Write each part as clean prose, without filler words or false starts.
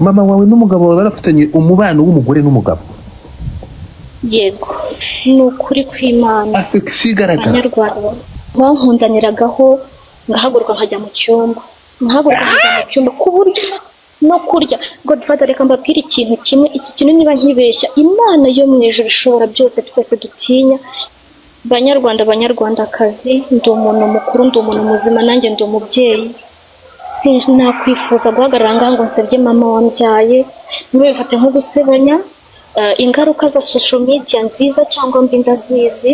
Mama wawe n'umugabo wawe barafitanye umubano w'umugore n'umugabo? Yego, ni ukuri kw'Imana. Affection igaragara. Banyarwanda, bankundaniragaho ngahaguruka nkajya mu cyumba, nkahaguruka nkajya mu cyumba, ku buryo no kurya. Godfather, reka mbabwire ikintu kimwe. Iki kintu niba nkibeshya, Imana yo mu ijuru ishobora byose twese dutinya. Banyarwanda, banyarwandakazi, ndi umuntu mukuru, ndi umuntu muzima, nanjye ndi umubyeyi. Sinakwifuza guhagarara ngaha ngo nsebye mama wambyaye. Ntibifate nko gusebanya. Ingaruka za social media, nziza cyangwa mbi, ndazizi.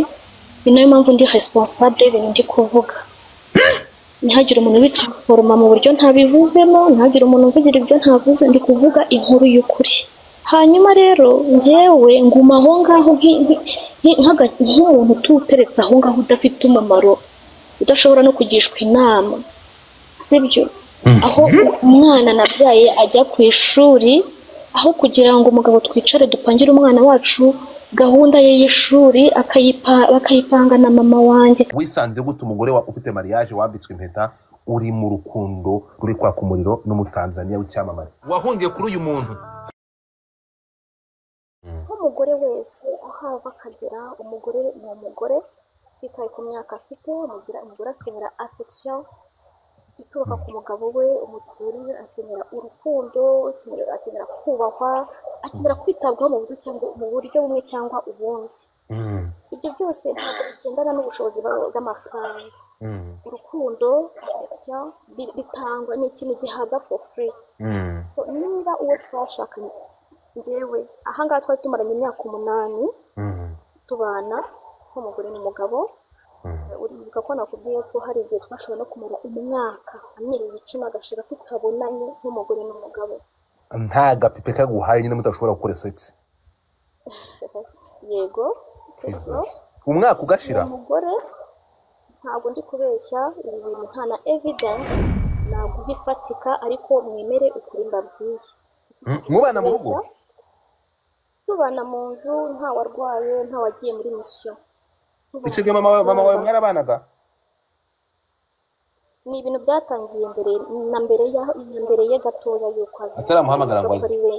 Ni nayo mpamvu ndi responsable y'ibintu ndi kuvuga. Ntihagire umuntu ubitransforma mu buryo ntabivuzemo, ntihagire umuntu umvugira ibyo ntavuze. Ndi kuvuga inkuru y'ukuri. Hanyuma rero njyewe nguma aho ngaho nk'umuntu ututeretse aho ngaho, udafite umumaro, udashobora no kugishwa inama, sibyo? Aho umwana nabyaye ajya ku ishuri, aho kugira ngo umugabo twicare dupangire umwana wacu gahunda ye y'ishuri, bakayipanga na mama wanjye. Wisanze gute umugore wa ufite mariage, wambitswe impeta, uri mu rukundo ruri kwaka umuriro n'Umutanzaniya w'icyamamare wahungiye kuri uyu muntu? Nk'umugore wese aho ava akagera, umugore ni umugore, utitaye ku myaka afite. Umugore akenera affection ituruka ku mugabo we. Umugore akenera urukundo, akenera kubahwa, akenera kwitabwaho mu buryo bumwe cyangwa ubundi. Ibyo byose ntabwo bigendana n'ubushobozi bw'amafaranga. Urukundo, affection, bitangwa, ni ikintu gihabwa for free. So, niba uwo twashakanye, njyewe ahangaha twari tumaranye imyaka 8 tubana nk'umugore n'umugabo. Uribuka ko nakubwiye ko hari igihe twashobora no kumara umwaka, amezi 10 agashira tutabonanye nk'umugore n'umugabo. Nta gapipe kaguhaye nyine, mudashobora gukora sex? Yego. Jesus. Umwaka ugashira? Uwo mugore, ntabwo ndi kubeshya, ibi bintu nta na evidence naguha ifatika, ariko mwemere ukuri mbabwiye. Mubana mu rugo? Tubana mu nzu, nta warwaye, nta wagiye muri mission. Icyo gihe mama wawe mwarabanaga? Ni ibintu byatangiye mbere na mbere ya na mbere ye gatoya yuko aza. Ataramuhamagara ngo ko aze. Ari we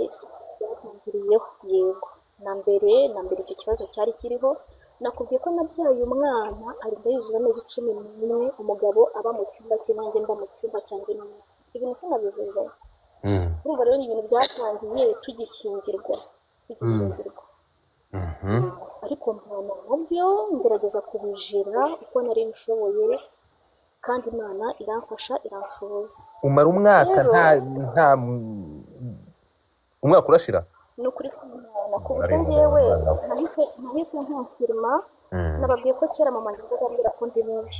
byatangiriyeho, yego. Na mbere na mbere icyo kibazo cyari kiriho. Nakubwiye ko nabyaye umwana arinda yuzuza amezi 11, umugabo aba mu cyumba cye, nanjye mba mu cyumba cyanjye n'umwana. Ibintu sinabivuze. Urumva rero ni ibintu byatangiye tugishyingirwa, ariko mpana nabyo, ngerageza kubijira uko nari nshoboye, kandi Imana iramfasha, iranshoboza. Umara umwaka? Rero Nta umwaka urashira? Ni ukuri kw'Imana, ku buryo njyewe nahise nkonfirma. Nababwiye ko kera mama njyaga ambwira ko ndi mubi.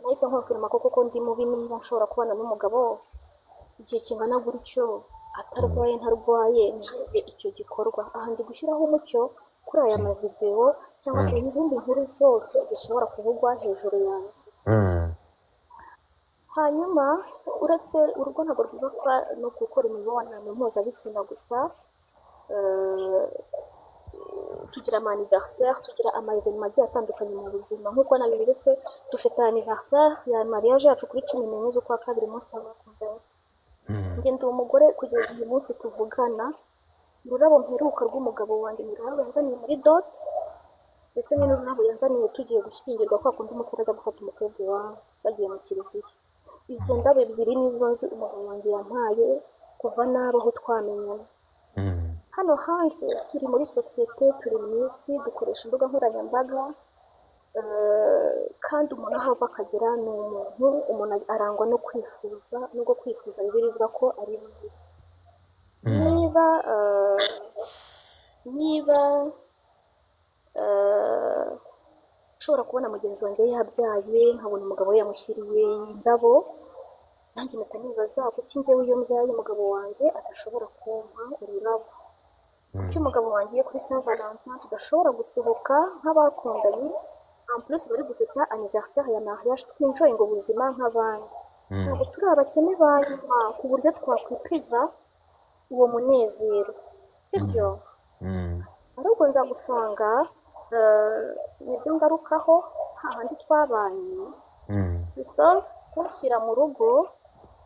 Nahise nkonfirma koko ko ndi mubi, niba nshobora kubana n'umugabo igihe kingana gutyo, atarwaye, ntarwaye, ntihagire icyo gikorwa. Aha ndi gushyiraho umucyo kuri aya mavidewo cyangwa izindi nkuru zose zishobora kuvugwa hejuru yanjye. Hanyuma uretse urugo ntabwo rwubakwa no gukora imibonano mpuzabitsina gusa. Tugira ama anniversaire, tugira ama événement agiye atandukanye mu buzima. Nk'uko nabivuze, twe dufite anniversaire ya mariage yacu kuri 11 z'ukwa kabiri, umunsi w'abakundanye. Njye ndi umugore, kugeza uyu munsi tuvugana, ururabo mperuka rw'umugabo wanjye ni ururabo yanzaniye muri dot, ndetse ni n'ururabo yanzaniye tugiye gushyingirwa, kwa kundi umusore ajya gufata umukobwa iwabo bagiye mu kiliziya. Izo ndabo ebyiri nizo nzi umugabo wanjye yampaye kuva nabaho twamenyana. Hano hanze turi muri sosiyete, turi mu isi, dukoresha imbuga nkoranyambaga, kandi umuntu aho ava akagera ni umuntu. Umuntu arangwa no kwifuza, nubwo kwifuza Bibiliya ivuga ko ari bibi. Niba nshobora kubona mugenzi wanjye yabyaye, nkabona umugabo we yamushyiriye indabo, nanjye mpita nibaza kuki njyewe iyo mbyaye umugabo wanjye adashobora kumpa ururabo? Kuki umugabo wanjye kuri Saint Valentin tudashobora gusohoka nk'abakundanye, en plus bari gufata anniversaire ya mariage, twinjoyinga ubuzima nk'abandi? Ntabwo turi abakene ba nyuma ku buryo twakwipriva uwo munezero, sibyo? Ahubwo nza gusanga, nibyo ngarukaho hahandi twabanye, Christophe kunshyira mu rugo.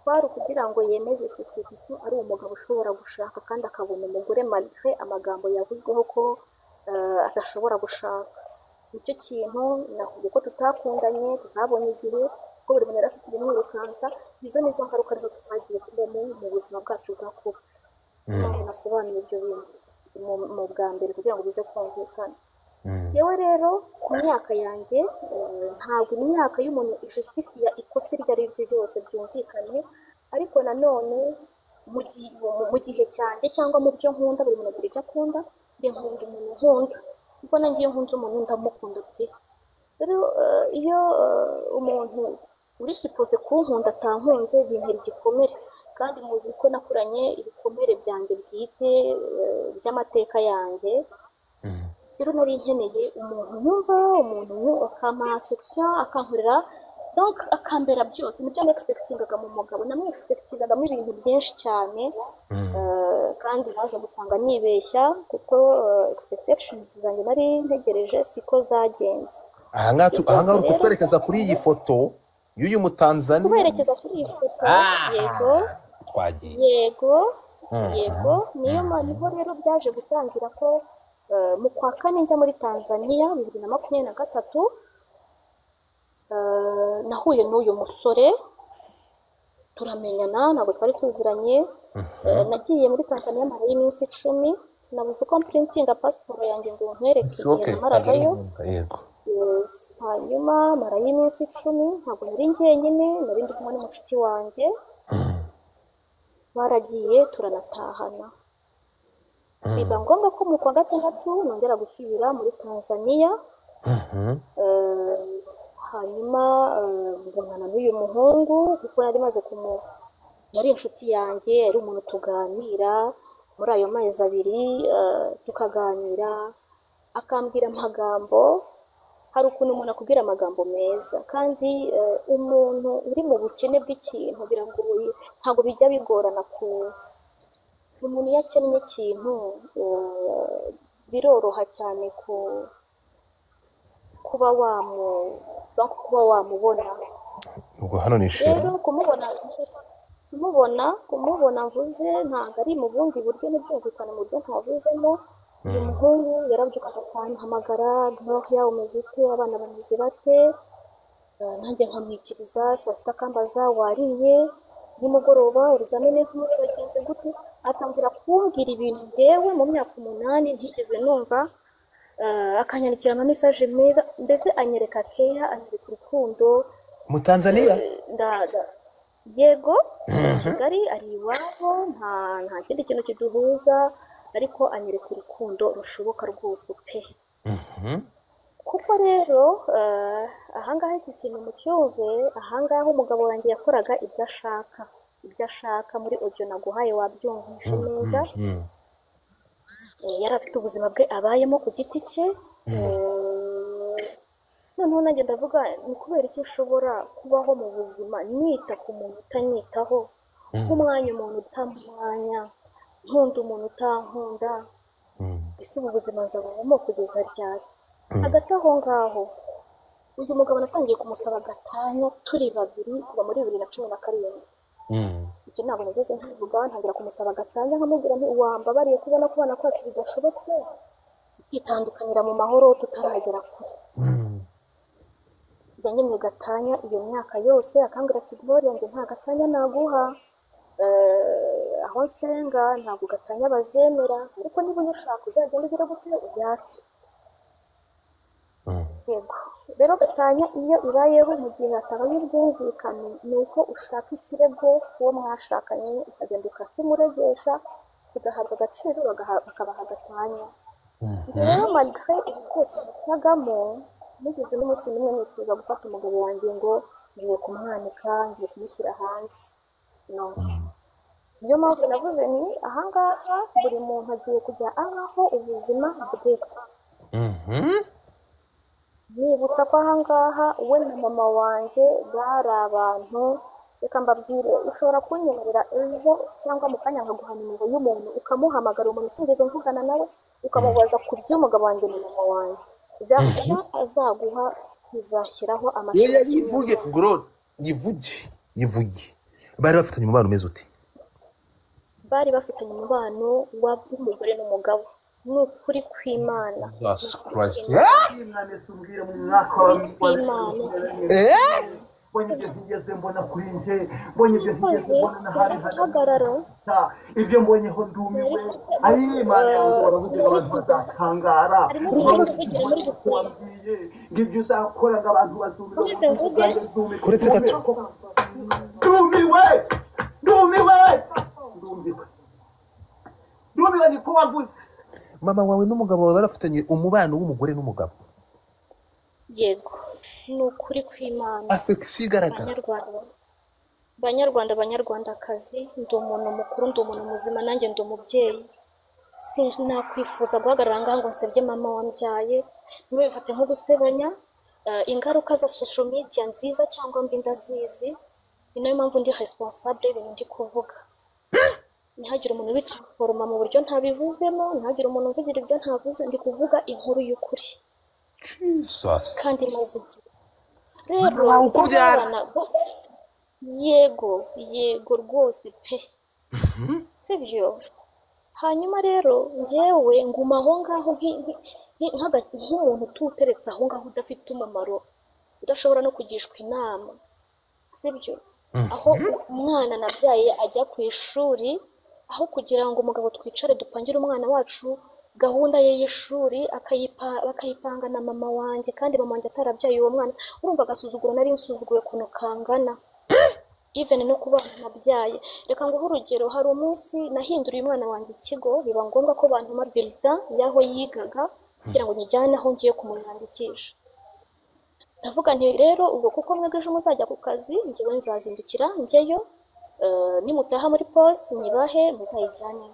Kwari ukugira ngo yemeze sosiyete ko ari umugabo ushobora gushaka kandi akabona umugore, malgré amagambo yavuzweho ko adashobora gushaka. Nicyo kintu nakubwiye ko tutakundanye, tutabonye igihe, ko buri muntu yari afite ibimwirukansa. Izo nizo ngaruka rero twagiye tubamo mu buzima bwacu bwa couple. Mpamvu nasobanuye ibyo bintu mu bwa mbere kugira ngo bize kumvikana. Yewe rero, ku myaka yanjye, ntabwo imyaka y'umuntu ijustifiya ikosa iryo ari ryo ryose, byumvikane. Ariko nanone mu gihe cyanjye cyangwa mu byo nkunda, buri muntu agira ibyo akunda. Njye nkunda umuntu nkunda, kuko nanjye iyo nkunze umuntu ndamukunda pe. Rero iyo umuntu uri supposé kunkunda atankunze, bintera igikomere, kandi muzi ko nakuranye ibikomere byanjye bwite, by'amateka yanjye. Rero nari nkeneye umuntu nyumva, umuntu akampa affection, akankorera, donc akambera byose. Nibyo nexpectingaga mu mugabo, namwexpectingagamo ibintu byinshi cyane. Kandi naje gusanga nibeshya, kuko expectations zanjye nari ntegereje siko zagenze. Ahangaha Ibyo ahangaha byose uri rero kutwerekeza kuri iyi foto y'uyu Mutanzaniya. Kuberekeza kuri iyi foto, yego. Twagiye. Yego, yego, niyo niho rero byaje gutangira ko mu kwa kane njya muri Tanzania 2023, nahuye n'uyu musore turamenyana, ntabwo twari tuziranye. Nagiye muri Tanzania marayo iminsi 10. Nabuze uko mprintinga pasiporo yanjye ngo nkwereke It's igihe okay, ntabwo ari namaragayo. ngombwa, yego. Yes. Hanyuma marayo iminsi 10, ntabwo nari njyenyine, nari ndi kumwe n'umucuti wanjye. Baragiye turanatahana, biba ngombwa ko mu kwa gatandatu nongera gusubira muri Tanzania. Hanyuma mbonana n'uyu muhungu, kuko yari maze kumu yari inshuti yanjye, yari umuntu tuganira muri ayo mezi 2, tukaganira akambwira amagambo. Hari ukuntu umuntu akubwira amagambo meza, kandi umuntu uri mu bukene bw'ikintu biragoye, ntabwo bijya bigorana ku umuntu iyo akennye ikintu, biroroha cyane ku kuba wamu donc kuba wamubona. Ubwo hano ni chéri. Rero kumubona mvuze ntabwo ari mu bundi buryo, ntibyumvikane mu buryo ntavuzemo. Uyu muhungu yarabyukaga akampamagara: "Gloria, umeze ute? Abana bameze bate?" Nanjye nkamwikiriza. Saa sita akambaza: "Wariye? Nimugoroba uryame neza? Umunsi wagenze gute?" Atangira kumbwira ibintu njyewe mu myaka 8 ntigeze numva. Akanyandikira ama message meza, mbese anyereka keya, anyereka urukundo. Mu Tanzania? Yego, i Kigali ari iwabo, nta kindi kintu kiduhuza, ariko anyereka urukundo rushoboka rwose pe. Kuko rero ahangaha iki kintu mucyumve, ahangaha umugabo wanjye yakoraga ibyo ashaka, ibyo ashaka. Muri audio naguhaye wabyumvishe neza. Yari afite ubuzima bwe abayemo ku giti cye. Noneho nanjye ndavuga: ni kubera iki nshobora kubaho mu buzima nita ku muntu utanyitaho, nk'umwanya umuntu utampa umwanya, nkunda umuntu utankunda? Ese ubu buzima nzabubamo kugeza ryari? Hagati aho ngaho, uyu mugabo natangiye kumusaba gatanya turi babiri kuva muri 2017. Icyo ntabwo nageze nkivuga. Ntangira kumusaba gatanya, nkamubwira nti: "Wambabariye kubona kubana kwacu bidashobotse, tukitandukanira mu mahoro tutaragera kure." Yanyimye gatanya iyo myaka yose, akambwira ati: "Gloria, njye nta gatanya naguha. Aho nsenga ntabwo gatanya bazemera, ariko niba uyishaka uzagenda ugire gute, uyake." Yego, rero gatanya iyo ibayeho mu gihe hatabaye ubwumvikane, ni uko ushaka ikirego uwo mwashakanye, ukagenda ukakimuregesha, kigahabwa agaciro, bakabaha gatanya. Njye rero, malgré ibi byose nacagamo, nigeze n'umunsi n'umwe nifuza gufata umugabo wanjye ngo ngiye kumwanika, ngiye kumushyira hanze? No. Niyo mpamvu navuze ni ahangaha buri muntu agiye kujya abaho ubuzima bwe. Nibutsa ko ahangaha we na mama wanjye bari abantu. Reka mbabwire, ushobora kunyemerera ejo cyangwa mu kanya nkaguha nimero y'umuntu, ukamuhamagara, umuntu sinigeze mvugana nawe, ukamubaza ku by'umugabo wanjye na mama wanjye. Version azaguha izashyiraho Oya. Amashusho. Yivuge, Gro, yivuge, yivuge. Bari bafitanye umubano umeze ute? Bari bafitanye umubano w'umugore n'umugabo. Ni ukuri kw'Imana. Jesus Christ. Mbonye ibyo ntigeze mbona kuri njye, mbonye ibyo ntigeze mbona n'ahari Sinahagarara. Ibyo mbonyeho ndumiwe. Ayi Imana yanjye, waravuze ngo abantu bazatangara. Wambwiye ngo ibyo uzakora ngo abantu bazumirwa. Uretse gato. Ndumiwe, ndumiwe, ndumiwe, ndumiwe, niko wavuze. Mama wawe n'umugabo wawe barafitanye umubano w'umugore n'umugabo. Yego, ni ukuri kw'Imana. Affection igaragara. Banyarwanda, banyarwandakazi, ndi umuntu mukuru, ndi umuntu muzima, nanjye ndi umubyeyi. Sinakwifuza guhagarara ngaha ngo nsebye mama wambyaye, ntibifate nko gusebanya. Ingaruka za social media nziza cyangwa mbi ndazizi, ni nayo mpamvu ndi responsable y'ibintu ndi kuvuga. Ntihagire umuntu ubitforoma mu buryo ntabivuzemo, ntihagire umuntu uvugira ibyo ntavuze, ndi kuvuga inkuru y'ukuri. Jesus. Kandi maze igihe. Rero uko byara. Yego, yego rwose pe. Sibyo? Hanyuma rero njyewe nguma aho ngaho nk'umuntu ututeretse aho ngaho udafite umumaro, udashobora no kugishwa inama. Sibyo? Aho umwana nabyaye ajya ku ishuri, aho kugira ngo umugabo twicare dupangire umwana wacu gahunda ye y'ishuri, bakayipanga na mama wanjye, kandi mama wanjye atarabyaye uwo mwana. Urumva agasuzuguro nari nsuzuguye ukuntu kangana, even no kuba nabyaye. Reka nguhe urugero, hari umunsi nahinduriye umwana wanjye ikigo, biba ngombwa ko bantuma bulletin y'aho yigaga kugira ngo nyijyane aho ngiye kumwandikisha. Ndavuga nti rero ubwo kuko mwebwe ejo muzajya ku kazi, njyewe nzazindukira njyeyo, nimutaha muri pause nyibahe muzayijyane.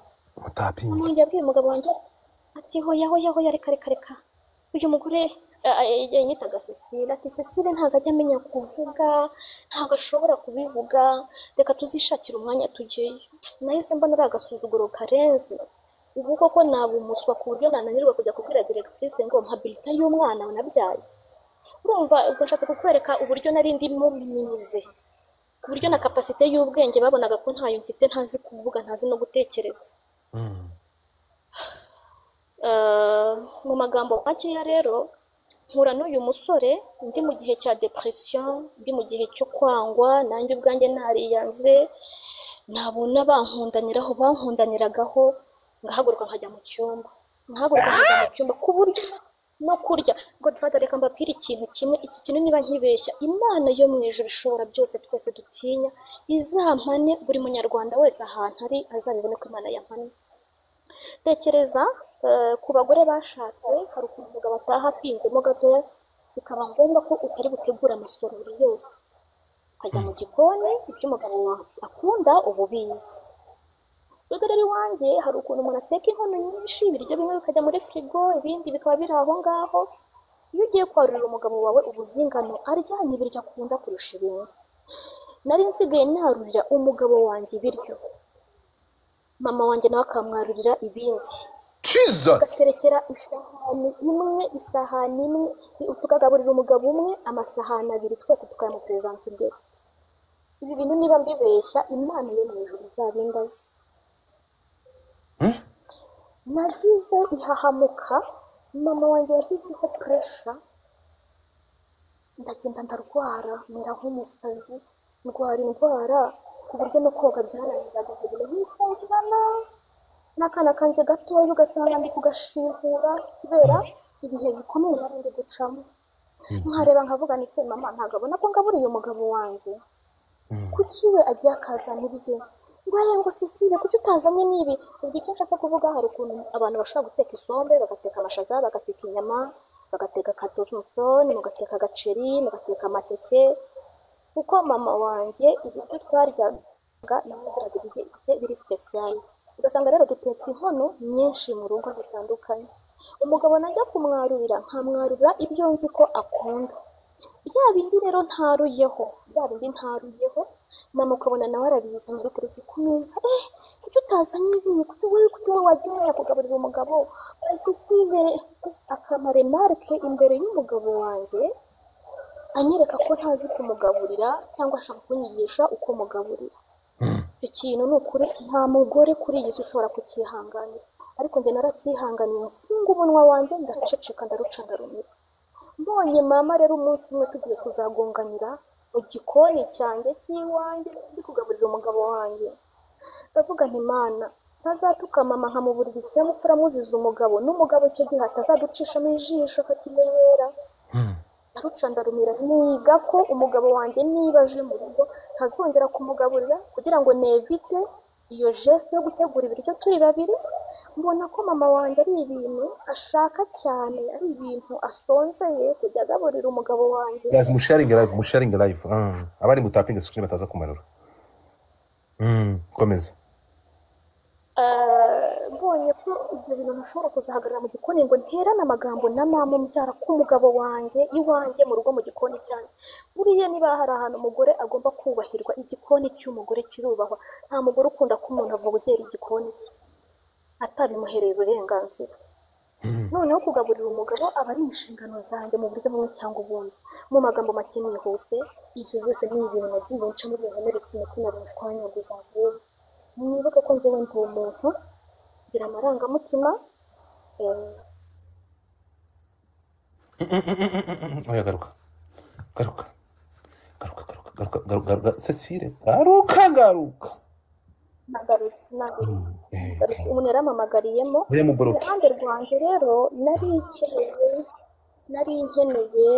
Mutapinge. Yabwiye umugabo wanjye ati hoya hoya hoya, reka reka reka. Uyu mugore yanyitaga Cecile, ati Cecile ntabwo ajya amenya kuvuga, ntabwo ashobora kubivuga, reka tuzishakire umwanya tujyeyo. Nahise mbona ari agasuzuguro karenze. Ubu koko naba umuswa ku buryo nananirwa kujya kubwira directrice ngo mpa bulletin y'umwana nabyaye. Urumva ubwo nshatse kukwereka uburyo nari ndimo minimize, ku buryo na capacité y'ubwenge babonaga ko ntayo mfite, ntazi kuvuga, ntazi no gutekereza. Mu magambo makeya rero, mpura n'uyu musore ndi mu gihe cya depression, ndi mu gihe cyo kwangwa, nanjye ubwanjye nariyanze, nabona bankundaniraho, bankundaniragaho, ngahaguruka nkajya mu cyumba, ngahaguruka nkajya mu cyumba ku buryo no kurya. Godfather, reka mbabwire ikintu kimwe, iki kintu niba nkibeshya, Imana yo mu ijuru ishobora byose twese dutinya, izampane buri munyarwanda wese ahantu ari azabibone ko Imana yampane. Tekereza ku bagore bashatse, hari ukuntu umugabo ataha atinzemo gatoya, bikaba ngombwa ko utari butegure amasorori yose, ukajya mu gikoni, ibyo umugabo wawe akunda uba ubizi. Rero rero iwanjye hari ukuntu umuntu ateka inkono nyinshi, ibiryo bimwe bikajya muri firigo, ibindi bikaba biri aho ngaho. Iyo ugiye kwarurira umugabo wawe uba uzi ingano aryanye ibiryo akunda kurusha ibindi. Nari nsigaye narurira umugabo wanjye ibiryo, mama wanjye nawe akamwarurira ibindi. Jesus. Ugaterekera isahani imwe, isahani imwe, tukagaburira umugabo umwe amasahani abiri, twese tukayamuperezanta imbere. Ibi bintu niba mbibeshya, Imana yo mu ijuru izabimbaze. Nagize ihahamuka, mama wanjye yashyizeho pressure, ndagenda ndarwara, mera nk'umusazi, ndwara indwara ku buryo no koga byarananiraga, nkagenda nkifungirana n'akana kanjye gatoya, ugasanga ndi kugashihura kubera ibihe bikomeye nari ndi gucamo. Nkareba nkavuga nti se mama ntabwo abona ko ngaburiye umugabo wanjye, kuki we agiye akazana ibye? Ngo aye, ngo Cecile kuki utazanye n'ibi? Ubwo icyo nshatse kuvuga, hari ukuntu abantu bashobora guteka isombe, bagateka amashaza, bagateka inyama, bagateka akatomusoni, mugateka agaceri, mugateka amateke. Kuko mama wanjye ibiryo twaryaga nawe yagiraga ibiryo biri special, ugasanga rero dutetse inkono nyinshi mu rugo zitandukanye. Umugabo najya kumwarurira, nkamwarurira ibyo nzi ko akunda. Bya bindi rero ntaruyeho, bya bindi ntaruyeho, mama ukabona nawe arabizanye biteretse ku meza. Kuki utazanye ibi? Kuki wowe wajya umenya kugaburira umugabo? Cecile akampa remarque imbere y'umugabo wanjye, anyereka ko ntazi kumugaburira cyangwa ashaka kunyigisha uko mugaburira. Icyo kintu ni ukuri, nta mugore kuri iyi si ushobora kucyihanganira, ariko njye naracyihanganiye, mfunga umunwa wanjye ndaceceka, ndaruca ndarumira. Mbonye mama rero umunsi umwe tugiye kuzagonganira mu gikoni cyanjye cy'iwanjye, ndi kugaburira umugabo wanjye, ndavuga nti Mana, ntazatuka mama nkamuburira ikinyabupfura muziza umugabo, n'umugabo icyo gihe atazaducishamo ijisho akatumenyera. Ndaruca ndarumira, niga ko umugabo wanjye niba aje mu rugo ntazongera kumugaburira, kugira ngo nevite iyo geste yo gutegura ibiryo turi babiri. Mbona ko mama wanjye ari ibintu ashaka cyane, ari ibintu asonzeye kujya agaburira umugabo wanjye. Guys, musharinge live, musharinge live. Abari mutapinga screen bataza kumanura. Komeza. Mbonye ko ibyo bintu ntashobora kuzahagarara mu gikoni ngo nterane amagambo na mama umbyara k'umugabo wanjye iwanjye mu rugo mu gikoni cyanjye. Buriya niba hari ahantu umugore agomba kubahirwa, igikoni cy'umugore kirubahwa. Nta mugore ukunda ko umuntu avogera igikoni cye atabimuhereye uburenganzira. Noneho kugaburira umugabo aba ari inshingano zanjye mu buryo bumwe cyangwa ubundi. Mu magambo make nihuse, ibyo byose ni ibintu nagiye ncamo binkomeretsa umutima, binshwanyaguza. Njyewe mwibuke ko njyewe ndi umuntu ngira amarangamutima. Oya, garuka, garuka, garuka, garuka, garuka, garuka, garuka, Cecile, garuka, garuka. Nagarutse, nagarutse. Umuntu yarampamagariyemo. Oya, muboroke. Iruhande rwanjye rero nari nkeneye,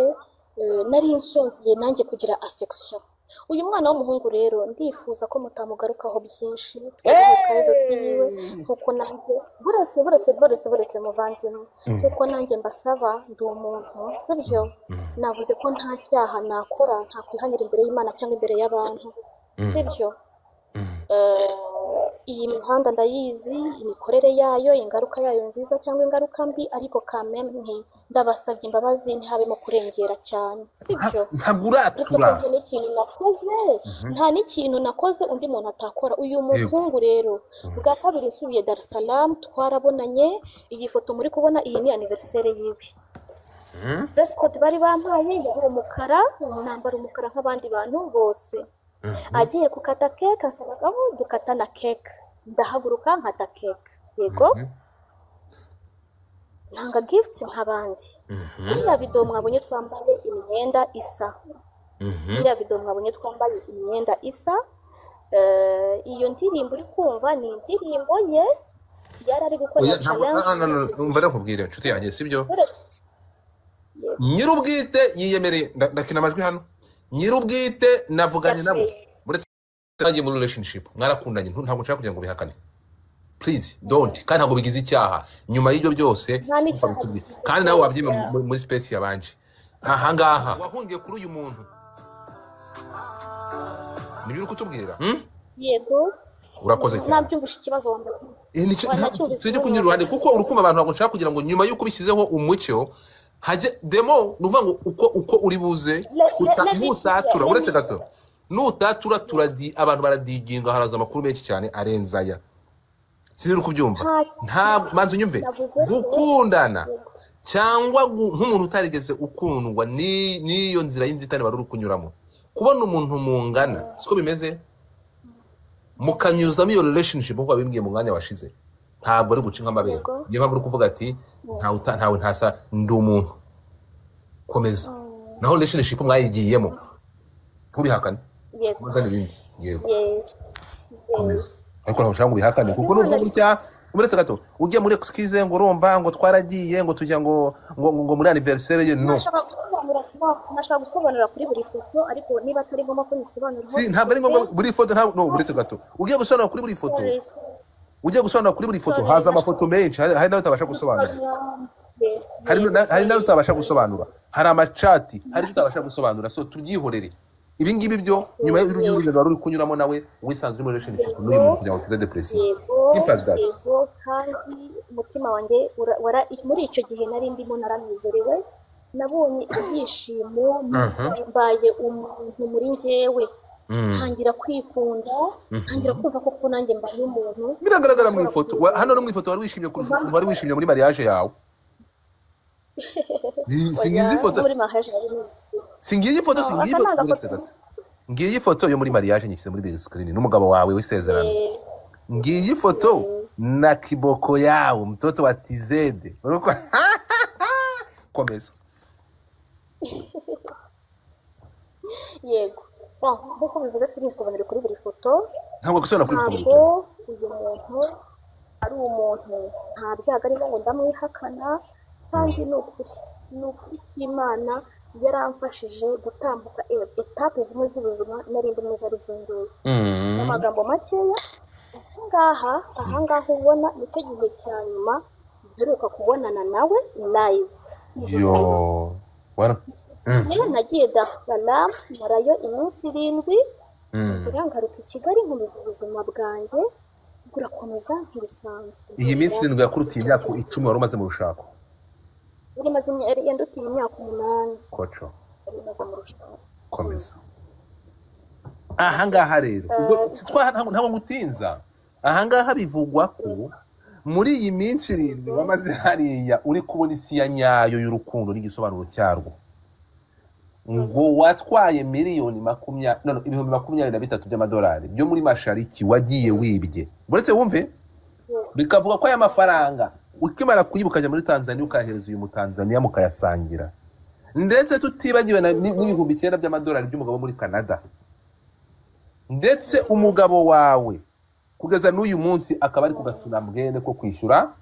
nari nsonzeye nanjye kugira affection. Uyu mwana w'umuhungu rero ndifuza ko mutamugarukaho byinshi, twubahe privacy yiwe, nkuko nanjye buretse buretse buretse buretse muvandimwe, nkuko nanjye mbasaba, ndi umuntu, sibyo? Navuze ko nta cyaha nakora, ntakwihanira imbere y'Imana cyangwa imbere y'abantu, sibyo? Iyi mihanda ndayizi, imikorere yayo, ingaruka yayo nziza cyangwa ingaruka mbi, ariko kameme nti ndabasabye imbabazi, ntihabemo kurengera cyane, sibyo? Ntabwo Uretse ko uratura. nta n'ikintu nakoze, nta n'ikintu nakoze undi muntu atakora. Uyu muhungu rero bwa kabiri nsubiye Dar es Salaam twarabonanye. Iyi foto muri kubona iyi ni anniversaire yiwe. Dress code bari bampaye yari umukara, nambara umukara nk'abandi bantu bose. Agiye gukata cake asaba aho dukata na cake, ndahaguruka nkata cake, yego, ntanga gift nk'abandi. Iriya video mwabonye twambaye imyenda isa, iriya video mwabonye twambaye imyenda isa. Iyo ndirimbo uri kumva ni indirimbo ye yari ari gukora Oya, ntabwo challenge. Ah, no, no, no, umva rero nkubwire, inshuti yanjye, sibyo? Uretse- Yego. Nyir'ubwite yiyemereye, ndakina amajwi hano, nyir'ubwite navuganye nabo. Uretse mwagiye muri relationship, mwarakundanye, ntabwo nshaka kugira ngo bihakane, please don't, kandi ntabwo bigize icyaha nyuma y'ibyo byose. Nta n'icyaha. Bitubwiye. Kandi nawe wabyima muri space yabanje ahangaha wahungiye kuri uyu muntu, nibyo uri kutubwira? Yego. Urakoze cyane. Nabyumvishe ikibazo wambaye. Nicyo Wa, nacyumvise. Sinjye kunyura iruhande kuko urukundo abantu ntabwo nshaka kugira ngo nyuma y'uko bishyizeho umucyo hajye demo, ni ukuvuga ngo uko uri buze nutatura, uretse gato, nutatura turadi abantu baradiginga, haraza amakuru menshi cyane arenze aya. Sinzi uri kubyumva. Ntabwo manza unyumve. Navuze ko- Gukundana cyangwa nk'umuntu utarigeze ukundwa n'iyo nzira y'inzitane wari uri kunyuramo, kubona umuntu mungana, siko bimeze, mukanyuzamo iyo relationship nk'uko wabimbwiye mu mwanya washize, ntabwo ari guca nk'amabere. Yego. Niyo mpamvu uri kuvuga ati ntawe ntasa, ndi umuntu, komeza. Naho relationship mwayigiyemo, ntubihakane. Yego. Muzane ibindi, yego. Yes. Komeza, ariko ntabwo ushaka ngo ubihakane kuko nuvuga gutya, uretse gato ujye muri excuse ngo urumva ngo twaragiye ngo tujya ngo muri anniversaire ye, no. Nashaka gusobanura kuri buri foto, ariko niba atari ngombwa ko nyisobanuraho. Si, ntabwo ari ngombwa buri foto, ntabwo, no, uretse gato ugiye gusobanura kuri buri foto, ugiye gusobanura kuri buri foto, haza amafoto menshi, hari nayo utabasha gusobanura, hari nayo utabasha gusobanura, hari amacati, hari icyo utabasha gusobanura, so tubyihorere ibi ngibi byo nyuma y'urugendo wari uri kunyuramo nawe wisanzwe uri muri relationship n'uyu muntu kugira ngo tuze depression. Yego. Simple as that. Yego, kandi umutima wanjye muri icyo gihe nari ndimo naranezerewe, nabonye ibyishimo, mbaye umuntu muri njyewe, ntangira kwikunda, ntangira kumva koko nanjye mbaye umuntu. Biragaragara mu ifoto. Hano no mu ifoto wari wishimye kurusha ukuntu wari wishimye muri mariage yawe. Singizi Oya, ifoto. muri mariage nari Singiyi ifoto. No, Singiyi aka ifoto. ni agafoto. Uretse gato. Ngiyi foto yo muri mariage, nyishyize muri big screen n'umugabo wawe w'isezerano. Ngiyi foto na kiboko yawe, mtoto wa tizede. Komeza. Yego. Bon, nk'uko bivuze sinisobanure kuri buri foto. Ntabwo gusobanura kuri buri foto. Ntabwo uyu muntu ari umuntu, nta byago arimo ngo ndamwihakana, kandi ni ukuri, ni ukuri kw'Imana yaramfashije gutambuka etape zimwe z'ubuzima nari ndimo zari zinduye. Mu magambo makeya, ahangaha ubona nicyo gihe cya nyuma mperuka kubonana nawe live. Yo. Niyo nagiye Dar es Salaam marayo iminsi 7, ngaruka i Kigali nkomeza ubuzima bwanjye burakomeza nk'ibisanzwe. Iyi minsi 7 yakurutiye imyaka 10 wari umaze mu rushako. Yari imaze yandutiye imyaka 8. Koco. Yari imaze mu rushako. Komeza. Ahangaha rero ubwo ntabwo ngutinza. Ahangaha bivugwa ko muri iyi minsi 7 wamaze hariya uri kubona isi ya nyayo y'urukundo n'igisobanuro cyarwo. Ngo watwaye miliyoni 23 by'amadolari byo muri Mashariki wagiye wibye. Uretse wumve bikavuga ko aya mafaranga ukimara kuyibuka ukajya muri Tanzania ukahereza uyu mutanzania mukayasangira, ndetse tutibagiwe n'9,000 by'amadolari by'umugabo muri Canada, ndetse umugabo wawe kugeza n'uyu munsi akaba ari kugatuna mbwene ko kwishyura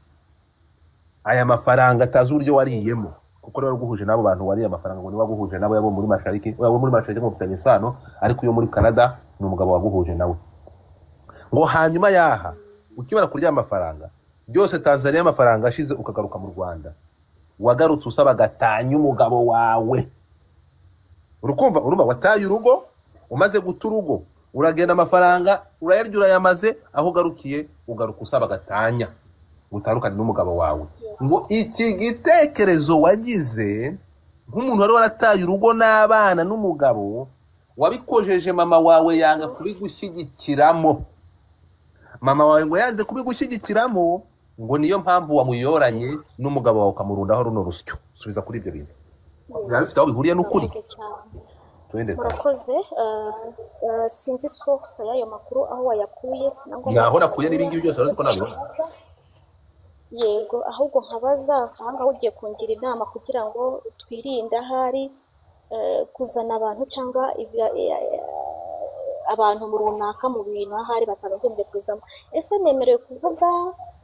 aya mafaranga atazi uburyo wariyemo, kuko rero guhuje n'abo bantu wariye amafaranga ngo niba guhuje nabo yabo muri Mashariki, yabo muri Mashariki ngo mufitanye isano, ariko iyo muri Canada ni umugabo waguhuje nawe. Ngo hanyuma yaha ukibara kurya amafaranga byose Tanzania amafaranga ashize ukagaruka mu Rwanda, wagarutse usaba gatanya umugabo wawe. Urukumva urumva wataye urugo, umaze guta urugo uragenda amafaranga urayarya urayamaze, aho ugarukiye ugaruka usaba gatanya utandukane n'umugabo wawe. Ngo iki gitekerezo wagize nk'umuntu wari warataye urugo n'abana n'umugabo, wabikojeje mama wawe yanga kubigushyigikiramo. Mama wawe ngo yanze kubigushyigikiramo, ngo niyo mpamvu wamuyoranye n'umugabo wawe ukamurundaho runo rusyo. Subiza kuri ibyo bintu byaba bifite aho bihuriye n'ukuri. Murakoze. Sinzi source y'ayo makuru aho wayakuye, naho nakuye n'ibingibi byose uretse ko nabibona. Yego, ahubwo nkabaza ahangaha ugiye kungira inama kugira ngo twirinde ahari kuzana abantu cyangwa abantu mu runaka mu bintu ahari batabagombye kuzamo. Ese nemerewe kuvuga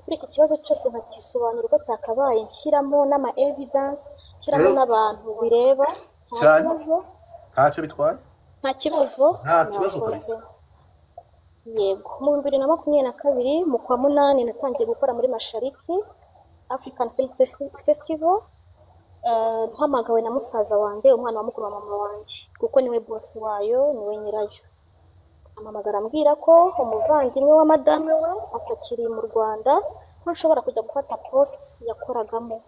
kuri iki kibazo cyose nkakisobanura uko cyakabaye, nshyiramo n'ama evidence, nshyiramo n'abantu bireba? Ntacyo bitwaye, nta kibazo, nta kibazo kabisa. Yego, mu 2022 mu kwa 8 natangiye gukora muri Mashariki African Film Festival. Mpamagawe na musaza wanjye, umwana wa mukuru wa mama wanjye, kuko niwe boss wayo, niwe nyirayo. Ampamagara ambwira ko umuvandimwe wa madame we atakiri mu Rwanda, ko nshobora kujya gufata post yakoragamo.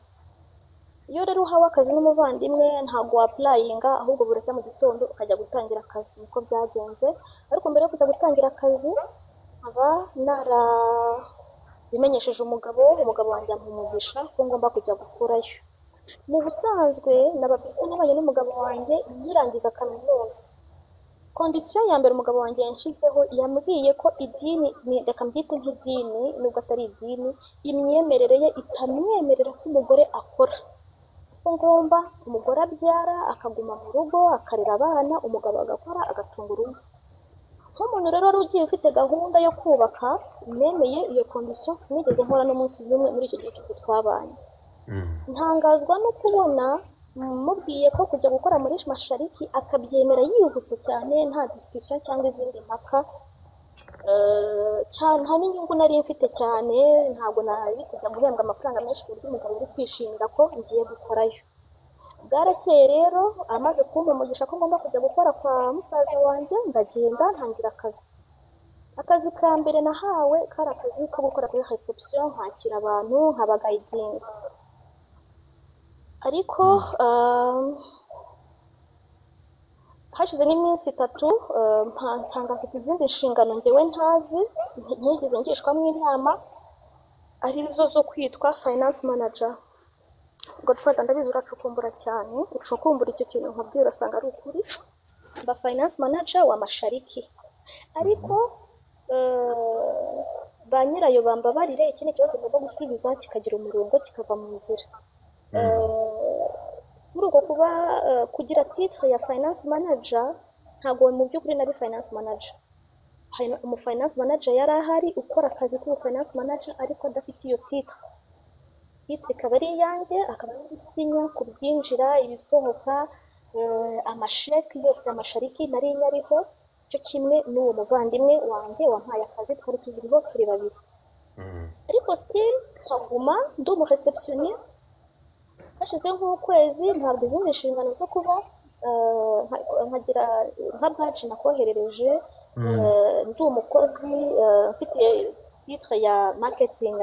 Iyo rero uhawe akazi n'umuvandimwe ntabwo wapurayinga, ahubwo buracya mu gitondo ukajya gutangira akazi. Niko byagenze. Ariko mbere yo kujya gutangira akazi nkaba narabimenyesheje umugabo wanjye ampa umugisha ko ngomba kujya gukurayo. Mu busanzwe nababwiye ko nabanye n'umugabo wanjye nkirangiza kaminuza. Kondisiyo ya mbere umugabo wanjye yanshizeho, yambwiye ko idini, reka mbyite nk'idini nubwo atari idini, imyemerere ye itamwemerera ko umugore akora, ko ngomba umugore abyara akaguma mu rugo akarera abana, umugabo agakora agatunga urugo. Nk'umuntu rero wari ugiye ufite gahunda yo kubaka, nemeye iyo kondisiyo, sinigeze nkora n'umunsi n'umwe muri icyo gihe cyose twabanye. Ntangazwa no kubona mubwiye ko kujya gukora muri Mashariki akabyemera yihuse cyane, nta discussion cyangwa izindi mpaka. Nta n'inyungu nari mfite cyane, ntabwo nari kujya guhembwa amafaranga menshi ku buryo umugabo yari kwishimira ko ngiye gukorayo. Bwarakeye rero amaze kumpa umugisha ko ngomba kujya gukora kwa musaza wanjye, ndagenda ntangira akazi. Akazi ka mbere nahawe kari akazi ko gukora kuri reception, nkakira abantu, nkabagayidinga. Ariko hashize nk'iminsi 3 nsanga mfite izindi nshingano njyewe ntazi, ntigeze ngishwamo inama, arizo zo kwitwa finance manager. Godfather, ndabizi uracukumbura cyane, ucukumbura icyo kintu nkubwira urasanga ari ukuri. Mba finance manager wa Mashariki, ariko ba nyirayo bambabarire, iki ni ikibazo ngomba gusubiza kikagira umurongo, kikava mu nzira. Muri uko kuba kugira titre ya finance manager, ntabwo mu by'ukuri nari finance manager. Umu finance manager yari ahari ukora akazi k'umu finance manager ariko adafite iyo titre. Titre ikaba ari iyanjye, akaba ari gusinya ku byinjira, ibisohoka, amasheki yose ya Mashariki nari nyariho, cyo kimwe n'uwo muvandimwe wanjye wampaye akazi, twari tuziriho turi babiri. Ariko still nkaguma ndi umu receptionist. Hashize nk'ukwezi ntabwo izindi nshingano zo kuba nkagira nka badge nakoherereje, ndi umukozi, mfite titre ya marketing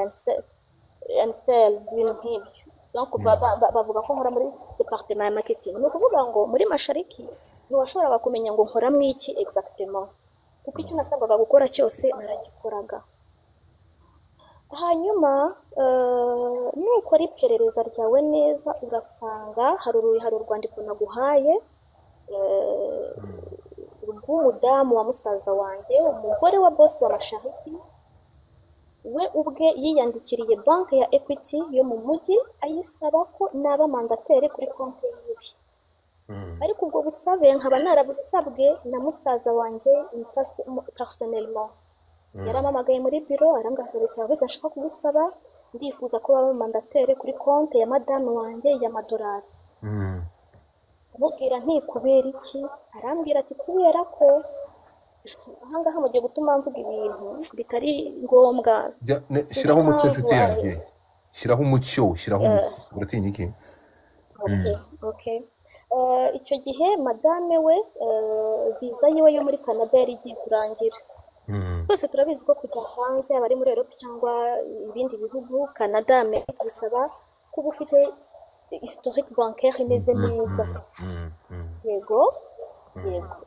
and sales, ibintu nk'ibyo. Donc bavuga ko nkora muri département ya marketing. Ni ukuvuga ngo muri Mashariki ntiwashoboraga kumenya ngo nkora mu iki exactement, kuko icyo nasabwaga gukora cyose naragikoraga. Hanyuma nukora iperereza ryawe neza, urasanga hari urwandiko naguhaye rw'umudamu wa musaza wanjye, umugore wa boss wa Mashariki. We ubwe yiyandikiriye banki ya Equity yo mu mujyi, ayisaba ko naba mandataire kuri konti yiwe. Ariko ubwo busabe nkaba narabusabwe na musaza wanjye personnellement. Yarampamagaye muri biro, arambwira ati: "Serivisi nshaka kugusaba, ndifuza ko waba mandataire kuri konti ya madamu wanjye y'amadolari." Amubwira nti: "Kubera iki?" Arambwira ati: "Kubera ko ahangaha mugiye gutuma mvuga ibintu bitari ngombwa." Sinzi Shyiraho umucyo, impamvu. Nshuti yanjye, shyiraho umucyo, shyiraho umucyo. Uratinya iki? Okay. Icyo gihe madame we, visa yiwe yo muri Canada yari igiye kurangira. Twese turabizi ko kujya hanze, yaba ari muri Europe cyangwa ibindi bihugu, Canada, Amerika, bisaba kuba ufite historique bancaire imeze neza. Yego.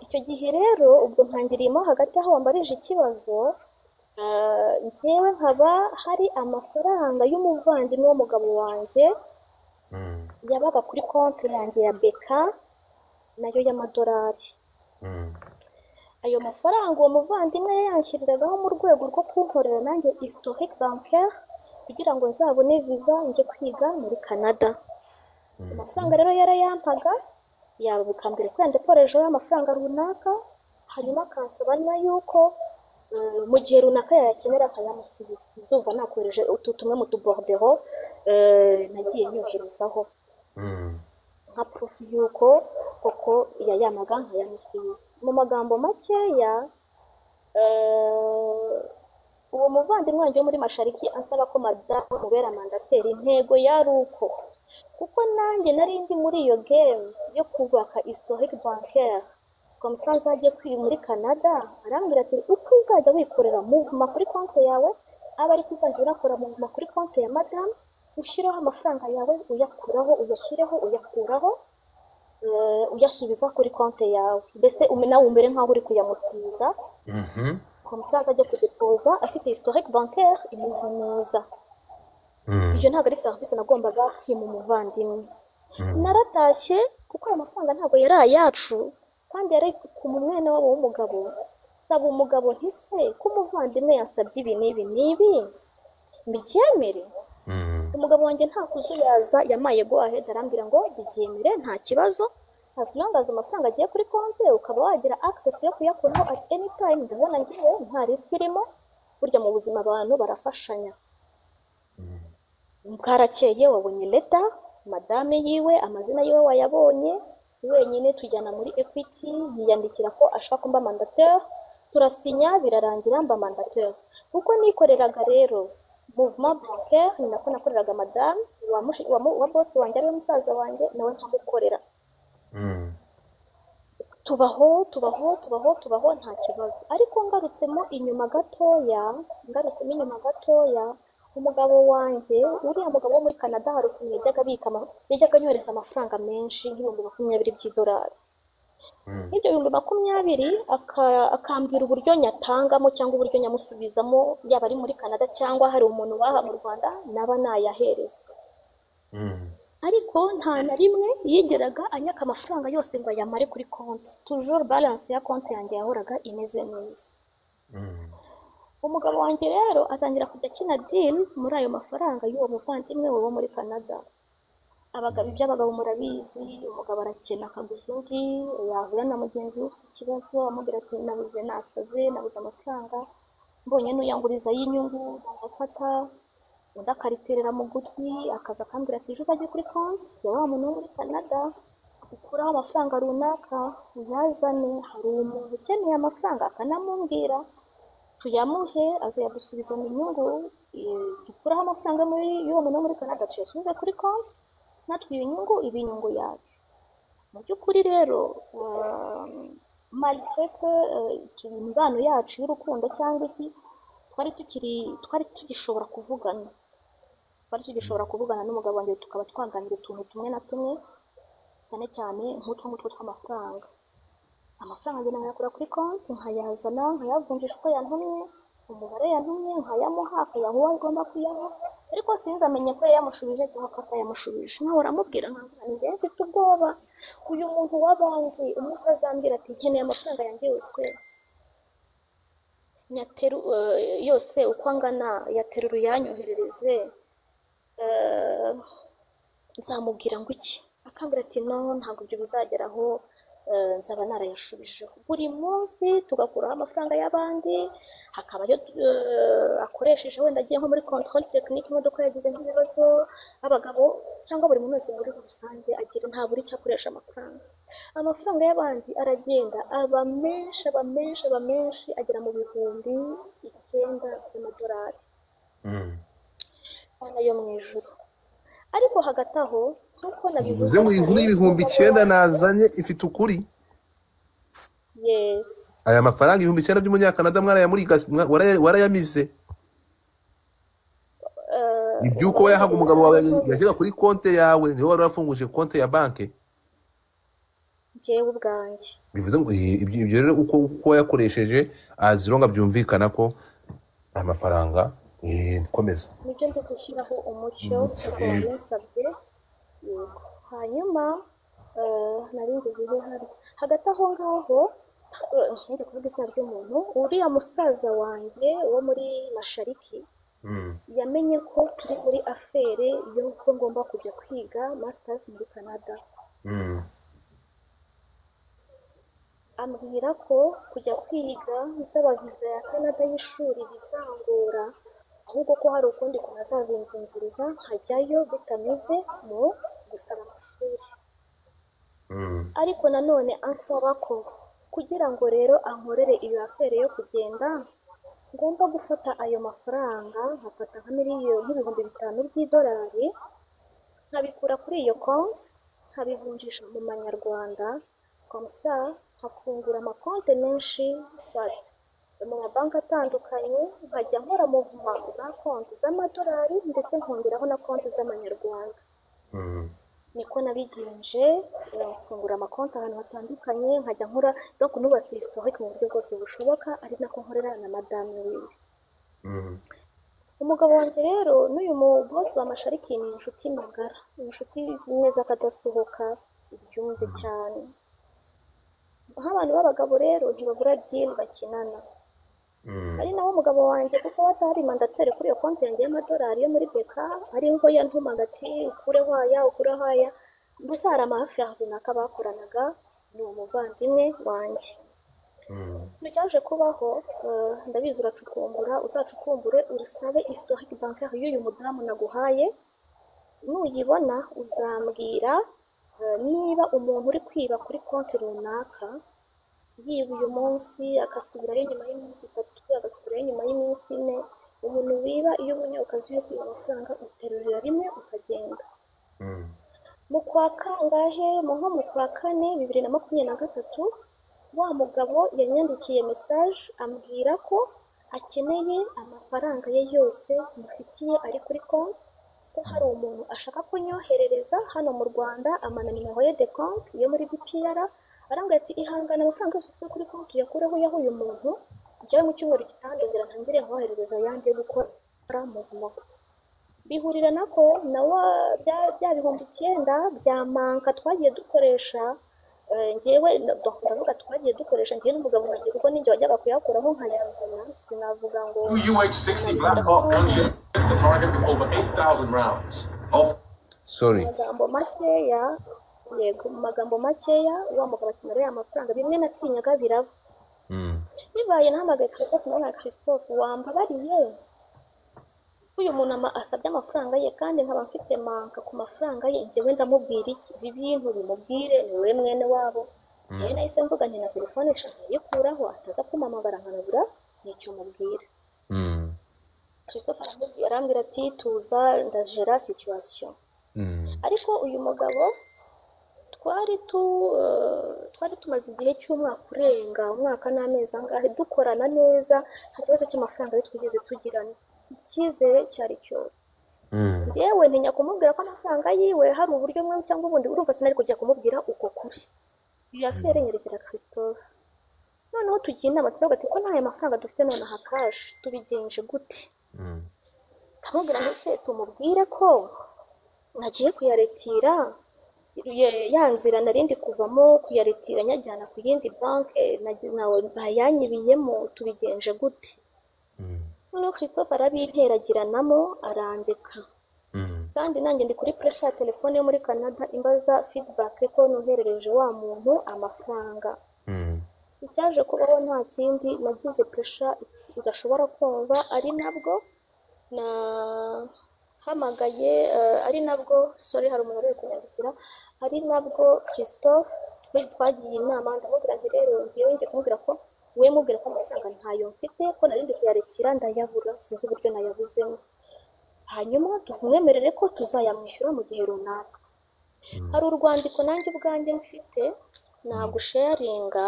Icyo gihe rero ubwo ntangiriyemo hagati aho wambarije ikibazo, njyewe nkaba hari amafaranga y'umuvandimwe w'umugabo wanjye yabaga kuri konti yanjye ya BK, nayo y'amadolari. Ayo mafaranga uwo muvandimwe yayanshyiragaho mu rwego rwo kunkorera nanjye historique bancaire kugira ngo nzabone visa njye kwiga muri Canada. Amafaranga rero yarayampaga, yaba bikambwira ko yandeporejeho amafaranga runaka, hanyuma akansaba na yuko mu gihe runaka yayakenera akayamusubiza. Ndumva nakohereje utu tumwe mu tubordereaux nagiye nyoherezaho nka proof y'uko koko yayamaga nkayamusubiza. Mu magambo makeya, uwo muvandimwe wanjye wo muri Mashariki ansaba ko madamu mubera mandataire, intego yari uko kuko nanjye nari ndi muri iyo game yo kubaka historique bancaire, comme ça nzajye kwiga muri Canada. Arambwira ati: "Uko uzajya wikorera mouvement kuri konti yawe, aba ariko uzajya unakora mouvement kuri konti ya madamu, ushyireho amafaranga yawe, uyakuraho, uyashyireho, uyakuraho, uyasubiza kuri konti yawe, mbese nawe umere nk'aho uri kuyamutiza, comme ça azajya kudepoza afite historique bancaire imeze neza." Ibyo ntabwo ari serivisi nagombaga kwima umuvandimwe. Naratashye, kuko ayo mafaranga ntabwo yari ayacu kandi yari ku mwene wabo w'umugabo. Nsaba umugabo ntise ko umuvandimwe yansabye ibi n'ibi n'ibi, mbyemere? Umugabo wanjye nta kuzuyaza, yamaye go ahead, arambwira ngo byemere, nta kibazo, as long as amafaranga agiye kuri konti ukaba wagira access yo kuyakuraho at any time, ndabona ngewe nta risk irimo. Burya mu buzima abantu barafashanya. Bwarakeye, wabonye letter, madame yiwe, amazina yiwe wayabonye wenyine. Tujyana muri Equity, yiyandikira ko ashaka mba mandataire, turasinya, birarangira mba mandataire. Kuko nikoreraga rero mouvement bancaire, ni nako nakoreraga madame wa boss wanjye, ariwe musaza wanjye, nawe nkamukorera. Tubaho, tubaho, tubaho, tubaho, nta kibazo. Ariko ngarutsemo inyuma gatoya, umugabo wanjye, uriya mugabo wo muri Canada, hari ukuntu yajyaga abika yajyaga anyohereza amafaranga menshi, nk'ibihumbi 20 by'idolari. Nk'ibyo 20,000 akambwira uburyo nyatangamo cyangwa uburyo nyamusubizamo, yaba ari muri Canada cyangwa hari umuntu waha mu Rwanda naba nayahereza. Ariko nta na rimwe yigeraga anyaka amafaranga yose ngo ayamare kuri konti. Toujours balance ya konti yanjye yahoraga imeze neza. Umugabo wanjye rero atangira kujya akina deal muri ayo mafaranga y'uwo muvandimwe we wo muri Canada. Abagabo, iby'abagabo murabizi, umugabo arakena akaguza undi, yahura na mugenzi we ufite ikibazo amubwira ati nabuze, nasaze, nabuze amafaranga, mbonye n'uyanguriza y'inyungu ndafata. Undi akariterera mu gutwi, akaza akambwira ati ejo uzajye kuri konti ya wa muntu wo muri Canada ukuraho amafaranga runaka uyazane, hari umuntu ukeneye amafaranga akanamubwira tuyamuhe azayadusubiza mu nyungu, dukuraho amafaranga muri y'uwo muntu wo muri Canada tuyasubize kuri konti, natwe iyo nyungu iba inyungu yacu. Mu by'ukuri rero, malgré que imibano yacu y'urukundo cyangwa iki, twari tugishobora kuvugana n'umugabo wanjye, tukaba twaganira utuntu tumwe na tumwe, cyane cyane nk'utwo ngutwo tw'amafaranga. Amafaranga ngenda nkayakura kuri konti, nkayazana, nkayavunjisha uko yantumye, umubare yantumye nkayamuha, akayaha uwo agomba kuyaha, ariko sinzamenye ko yayamushubije cyangwa ko atayamushubije. Nkahora amubwira, nkavuga ni njyewe mfite ubwoba, uyu muntu w'abandi umunsi azambwira ati nkeneye amafaranga yanjye yose nyateru, yose uko angana yaterura uyanyoherereze, nzamubwira ngo iki? Akambwira ati no, ntabwo ibyo bizageraho, nzaba narayashubijeho. Buri munsi tugakuraho amafaranga y'abandi, hakaba ayo akoresheje wenda agiye nko muri contrôle technique, imodoka yagize nk'ibibazo. Abagabo cyangwa buri muntu wese muri rusange agira, ntabura icyo akoresha amafaranga. Amafaranga y'abandi aragenda aba menshi, aba menshi, aba menshi, agera mu 9000 by'amadolari. Mana yo mu ijuru! Ariko hagati aho, nk'uko nabivuze Bivuze ngo iyi nkuru kare, y'ibihumbi umugabo icyenda wanjye nazanye ifite ukuri. Yes. Aya mafaranga 9000 by'umunyakanada mwarayamuriga, warayamize. Iby'uko wayahaga umugabo wawe yajyaga kuri konti yawe, niwe wari warafunguje konti ya banki? Njyewe ubwanjye. Bivuze ngo ibyo rero uko wayakoresheje azironga, byumvikana ko amafaranga, komeza. Nibyo ndi gushyiraho umucyo kuko wabinsabye. Yego. Hanyuma nari ngeze he? Hari hagati aho ngaho, ngiye kuvuga izina ry'umuntu, uriya musaza wanjye wo muri Mashariki yamenye ko turi muri affaire y'uko ngomba kujya kwiga masters muri Canada. Ambwira ko kujya kwiga nsaba viza ya Canada y'ishuri bizangora, ahubwo ko hari ukundi kuntu azabinzunziriza nkajyayo bitanyuze mu gusaba amashuri. Ariko nanone ansaba ko kugira ngo rero ankorere iyo affaire yo kugenda, ngomba gufata ayo mafaranga, nkafata nka miliyoni nk'ibihumbi 5 by'idolari, nkabikura kuri iyo konti, nkabivunjisha mu manyarwanda, comme ça nkafungura amakonti menshi fat mu mabanki atandukanye, nkajya nkora mouvement za konti z'amadolari ndetse nkongeraho na konti z'amanyarwanda. Niko nabigenje, mfungura amakonti ahantu hatandukanye, nkajya nkora, donc nubatse historique mu buryo bwose bushoboka, ari nako nkorera na madame wiwe. Umugabo wanjye rero n'uyu mu boss wa Mashariki ni inshuti magara, ni inshuti zimwe z'akadasohoka, ubyumve cyane. Nk'abantu b'abagabo rero ntibabura deal bakinana. Ari nawe umugabo wanjye, kuko atari mandataire kuri iyo konti yanjye y'amadolari yo muri BK, ariho yantumaga ati ukureho aya, ukureho aya. Mbese hari amahafi runaka bakoranaga ni uwo muvandimwe wanjye. Ikintu cyaje kubaho, ndabizi uracukumbura, uzacukumbure urusabe historique bancaire y'uyu mudamu naguhaye. Nuyibona uzambwira niba umuntu uri kwiba kuri konti runaka yiba uyu munsi, agasubirayo nyuma y'iminsi 3, agasubirayo nyuma y'iminsi 4. Umuntu wiba, iyo ubonye ukazi yo kwiba amafaranga, uterurira rimwe ukagenda. Mu kwa kangahe, mu nko mu kwa kane 2023, wa mugabo yanyandikiye message ambwira ko akeneye amafaranga ye yose mufitiye ari kuri konti, ko hari umuntu ashaka kunyoherereza hano mu Rwanda, amana nimero ye de konti yo muri BPR. Arambwira ati ihangane, amafaranga yose ufite kuri konti uyakureho uyahe uyu muntu, njyewe mu cyumweru gitaha ndongera ntangire nkoherereza ayandi yo gukora mouvement. Bihurira nako na wa bya 9000 bya manka twagiye dukoresha. Njyewe ndavuga twagiye dukoresha njyewe n'umugabo wanjye, kuko ninjye wajyaga kuyakuraho nkayazana, sinavuga ngo UH-60 Black Hawk gunship hit the target with over 8,000 rounds. Off Sorry. Mu magambo makeya, yego, mu magambo makeya, wa mugabo ati nariya amafaranga bimwe natinyaga biraba. Bibaye nahamagaye Christophe, nawe Christophe wambabariye uyu muntu asabye amafaranga ye kandi nkaba mfite manka ku mafaranga ye, njyewe ndamubwira iki? Ibi bintu bimubwire, ni wowe mwene wabo. Njyewe nahise mvuga nti na telefone nkayikuraho ataza kumpamagara nkanabura n'icyo mubwira. Christophe arambwira ati tuza ndajera situation. Ariko uyu mugabo twari tumaze igihe cy'umwaka urenga umwaka n'amezi angahe dukorana neza, nta kibazo cy'amafaranga ye twigeze tugirana, icyizere cyari cyose. Njyewe ntinya kumubwira ko amafaranga yiwe hari uburyo bumwe cyangwa ubundi, urumva sinari kujya kumubwira uko kuri. Iyo affaire nyerekera Christophe. Noneho tugiye inama turavuga ati ko nta mafaranga dufite nonaha cash, tubigenje gute? Ndamubwira nti se tumubwire ko nagiye kuyaretira ya nzira narindi kuvamo kuyaretira nyajyana ku yindi banke bayanyibiyemo, tubigenje gute? Noneho Christophe arabinteragiranamo arandeka. Kandi nanjye ndi kuri pressure ya telefone yo muri Canada imbaza feedback ko noherereje wa muntu amafaranga. Icyaje kubaho nta kindi, nagize pressure udashobora kumva, ari nabwo nahamagaye, ari nabwo sorry hari umuntu uri kunyandikira, ari nabwo Christophe twagiye inama, ndamubwira nti rero ngiye ngiye kumubwira ko we mubwira ko amafaranga ntayo mfite, ko narindi kuyarekera ndayabura, sinzi uburyo nayabuzemo, hanyuma tumwemerere ko tuzayamwishyura mu gihe runaka. Hari urwandiko nanjye ubwanjye mfite nagusharinga,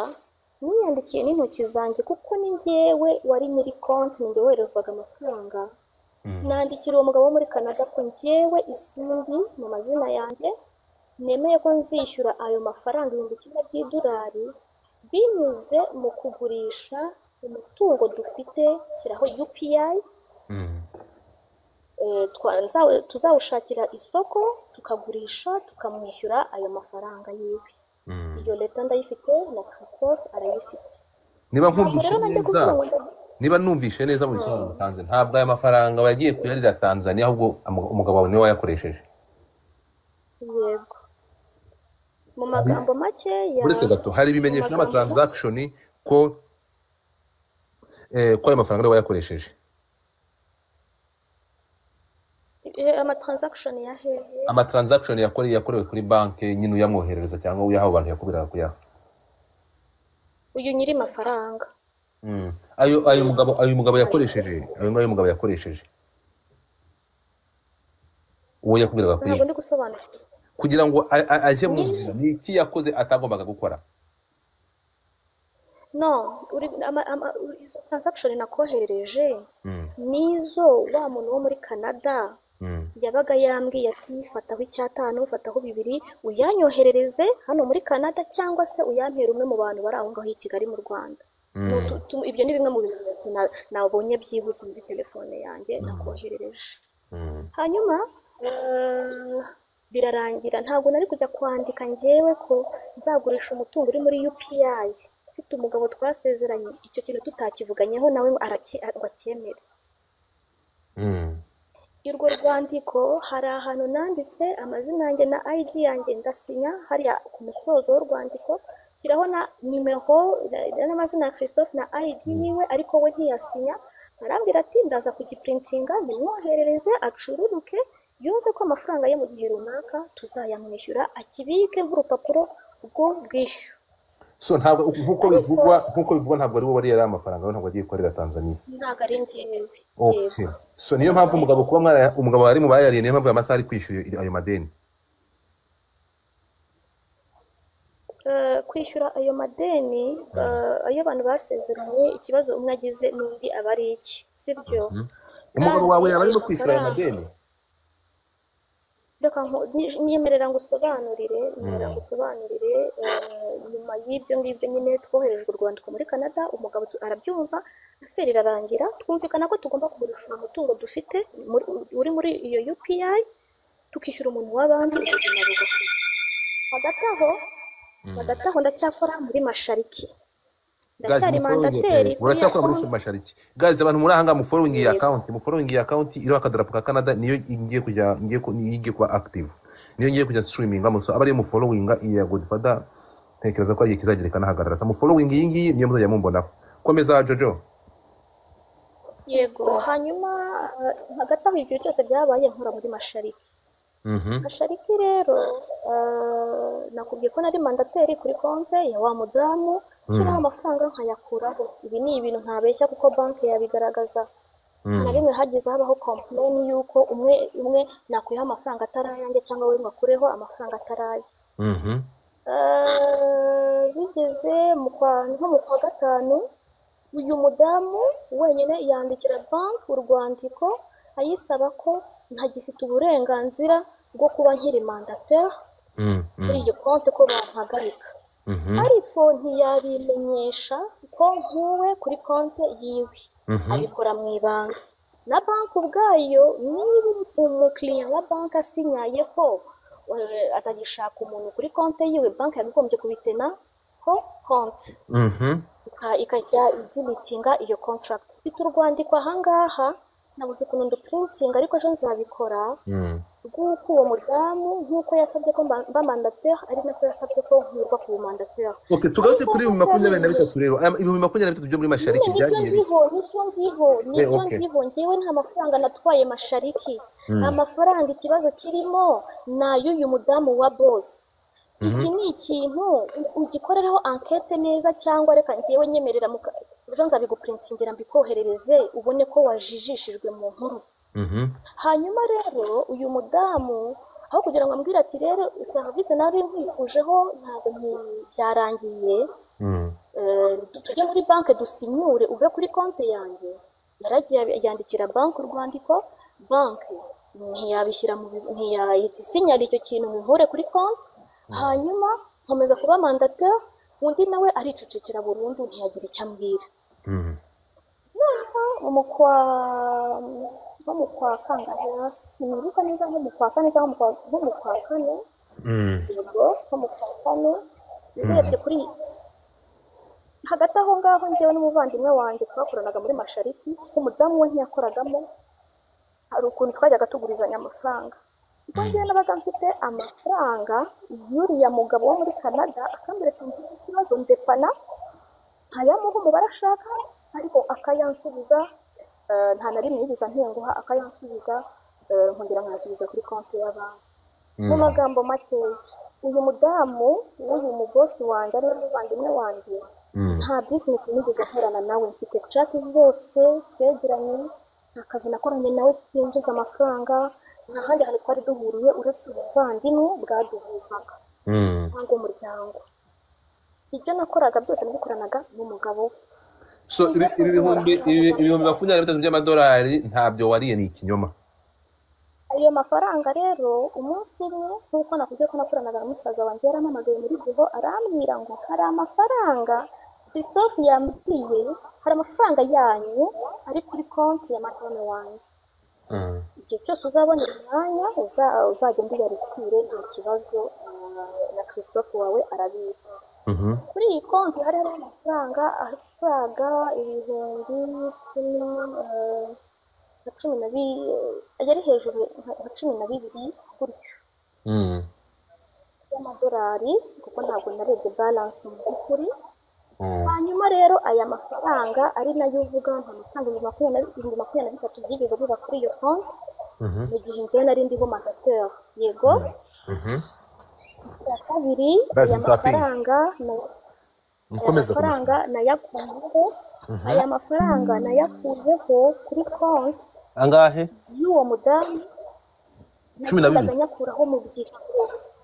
niyandikiye n'intoki zanjye kuko ni njyewe wari nyiri konti, ni njye woherezwaga amafaranga. Nandikira uwo mugabo wo muri Canada ko njyewe Isimbi mu mazina yanjye nemeye ko nzishyura ayo mafaranga 1000 by'idolari binyuze mu kugurisha umutungo dufite, shyiraho UPI, tuzawushakira isoko tukagurisha tukamwishyura ayo mafaranga yiwe. Iyo leta ndayifite na Christophe arayifite. Niba nkumvise neza, niba numvise neza mu bisobanuro utanze, ntabwo aya mafaranga wagiye kuyarira Tanzania, ahubwo umugabo wawe niwe wayakoresheje. Yego. Mu magambo makeya, uretse gato hari ibimenyesho n'amatransaction ko ko ayo mafaranga ariwe wayakoresheje. Amatransaction ya hehe? Amatransaction yakorewe kuri banki nyine uyamwoherereza cyangwa uyaha abantu yakubiraga kuyaha. Uyu nyiri mafaranga. Ayo mugabo yakoresheje, ayo ngayo mugabo yakoresheje. Uwo yakubiraga kuyaha. Ntabwo ndi gusobanukirwa. Kugira ngo aje mu nzira ni iki yakoze atagombaga gukora? No, izo transaction nakoherereje nizo wa muntu wo muri Canada yabaga yambwiye ati fataho 5, fataho 2, uyanyoherereze hano muri Canada cyangwa se uyampere umwe mu bantu bari aho ngaho i Kigali mu Rwanda. Ibyo ni bimwe mu bintu nabonye byihuse muri telefone yanjye nakoherereje. Hanyuma birarangira, ntabwo nari kujya kwandika njyewe ko nzagurisha umutungo uri muri UPI mfite umugabo twasezeranye, icyo kintu tutakivuganyeho nawe ngo acyemere. Urwo rwandiko hari ahantu nanditse amazina yanjye na ID yanjye ndasinya hariya ku musozo w'urwandiko, shyiraho na nimero n'amazina ya Christophe na ID yiwe, ariko we ntiyasinya. Arambwira ati ndaza kugiprintinga nimwoherereze acururuke yumve ko amafaranga ye mu gihe runaka tuzayamwishyura, akibike nk'urupapuro rw'ubwishyu. So ntabwo nkuko bivugwa ntabwo ari wowe wari yari amafaranga, ntabwo agiye gukorera Tanzania. Ntabwo ari njyewe. Okay. So niyo mpamvu umugabo kuba umugabo ari mu bayariye, niyo mpamvu amasaha ari kwishyura ayo madeni. Kwishyura ayo madeni ayo abantu basezeranye, ikibazo umwe agize n'undi aba ari iki, sibyo? Umugabo wawe yaba arimo kwishyura ayo madeni? Reka nyemerera ngo usobanurire, nyuma y'ibyo ngibyo nyine twoherejwe urwandiko muri Canada, umugabo arabyumva Affaire irarangira, twumvikana ko tugomba kugurisha uwo mutungo dufite uri muri iyo UPI, tukishyura umuntu w'abandi, ubuzima bugakomeza. Hagati aho ndacyakora muri Mashariki. Guys, Ndacyari mufollowing, mandataire kuri ya uracyakora muri konti. Mashariki. Guys, abantu muri ahanga, mufollowing iyi Yego. account, mufollowing iyi account iriho akadarapo ka Canada, niyo ngiye kujya, ngiye niyo igiye kuba active, niyo ngiye kujya streaming so aba ariyo mufollowing. Iyi ya Godfather ntekereza ko igihe kizagera ikanahagarara. So mufollowing iyi ngiyi, niyo muzajya mumbonaho. Komeza, Jojo. Yego, hanyuma hagati aho ibyo byose byabaye nkora muri Mashariki. Mashariki rero, nakubwiye ko nari mandataire kuri konte ya wa mudamu, nshyiraho amafaranga nkayakuraho. Ibi ni ibintu ntabeshya kuko banki yabigaragaza. Nta na rimwe hagize habaho complain y'uko umwe umwe nakuyeho amafaranga atari ayanjye, cyangwa we ngo akureho amafaranga atari aye. Bigeze mu kwa nko mu kwa gatanu, uyu mudamu wenyine yandikira banki urwandiko ayisaba ko ntagifite uburenganzira bwo kuba nkiri mandataire kuri iyo konti, ko bampagarika. Ariko ntiyabimenyesha ko nkuwe kuri konti yiwe, abikora mu ibanga. Na banki ubwayo, niba umukiriya wa banki asinyaye ko atagishaka umuntu kuri konti yiwe, banki yakagombye kubitena ko konti ikajya ideletinga iyo contract. Mfite urwandiko ahangaha, nabuze ukuntu nduprintinga, ariko ejo nzabikora, rw'uko uwo mudamu, nk'uko yasabye ko mba mandataire, ari nako yasabye ko nkurwa ku mandataire. Okay, tugaruke Ariko kuri ibihumbi nk'uko 23 yabivuze rero. Aya 23,000 byo muri Mashariki nyine nicyo byagiye bite? Ndiho, nicyo ndiho, nicyo ndiho. Njyewe nta mafaranga natwaye Mashariki. Amafaranga ikibazo kirimo ni ay'uyu mudamu wa boss. Iki ni ikintu ugikorereho enquête neza, cyangwa reka njyewe nyemerera ejo nzabiguprintingira mbikoherereze, ubone ko wajijishijwe mu nkuru. Hanyuma rero uyu mudamu, aho kugira ngo ambwire ati: "Rero serivisi nari nkwifujeho ntabwo byarangiye, tujye muri banki dusinyure uve kuri konti yanjye," yaragiye yandikira banki urwandiko, banki ntiyabishyira mu ntiyahita isinyara icyo kintu ngo inkure kuri konti. Hanyuma nkomeza kuba mandataire, undi nawe aricecekera burundu, ntiyagira icyo ambwira. Noneho nko mu kwa kangahe, sinibuka neza, nko mu kwa kane cyangwa nko mu kwa kane. Yego, nko mu kwa kane. Urebye kuri hagati aho ngaho, njyewe n'umuvandimwe wanjye twakoranaga muri Mashariki, umudamu we ntiyakoragamo, hari ukuntu twajyaga tugurizanya amafaranga. Ubwo njyewe nabaga mfite amafaranga y'uriya mugabo wo muri Canada, akambwira ati: "Mfite ikibazo, ndepana," nkayamuha umubare ashaka, ariko akayansubiza. Nta na rimwe yigeze antenguha, akayansubiza, nkongera nkayasubiza kuri konti ya banki. Mu magambo makeya, uyu mudamu w'uyu mubosi wanjye, ariwe muvandimwe wanjye, nta business nigeze nkorana nawe. Mfite chat zose twegeranye. Nta kazi nakoranye nawe kinjiza amafaranga, nta handi hantu twari duhuriye uretse ubuvandimwe bwaduhuzaga cyangwa umuryango. Ibyo nakoraga byose nabikoranaga n'umugabo we. So ibi 23,000 by'amadolari ntabyo wariye, ni ikinyoma? Ayo mafaranga rero, umunsi umwe, nk'uko nakubwiye ko nakoranaga na musaza wanjye, yarampamagaye muri biro arambwira ngo hari amafaranga Christophe yambwiye, hari amafaranga yanyu ari kuri konti ya madame wanjye. Igihe cyose uzabona umwanya uzagenda uyaretire, nta kibazo, na Christophe wawe arabizi. Kuri iyi konti hari hariho amafaranga asaga ibihumbi 10 nka cumi na yari hejuru nka 12 gutyo y'amadolari, kuko ntabwo narebye balance mu by'ukuri. Hanyuma rero aya mafaranga ari nayo uvuga, nta mafaranga 23,000 byigeze biba kuri iyo konti mu gihe njyewe nari ndiho mandataire. Yego. Icya kabiri, Guys, aya mutapinge. mafaranga aya Mukomeza, komeza. mafaranga nayakuyeho, aya mafaranga nayakuyeho kuri konti Angahe? y'uwo mudamu. 12. Nagendaga nyakuraho mu byiciro,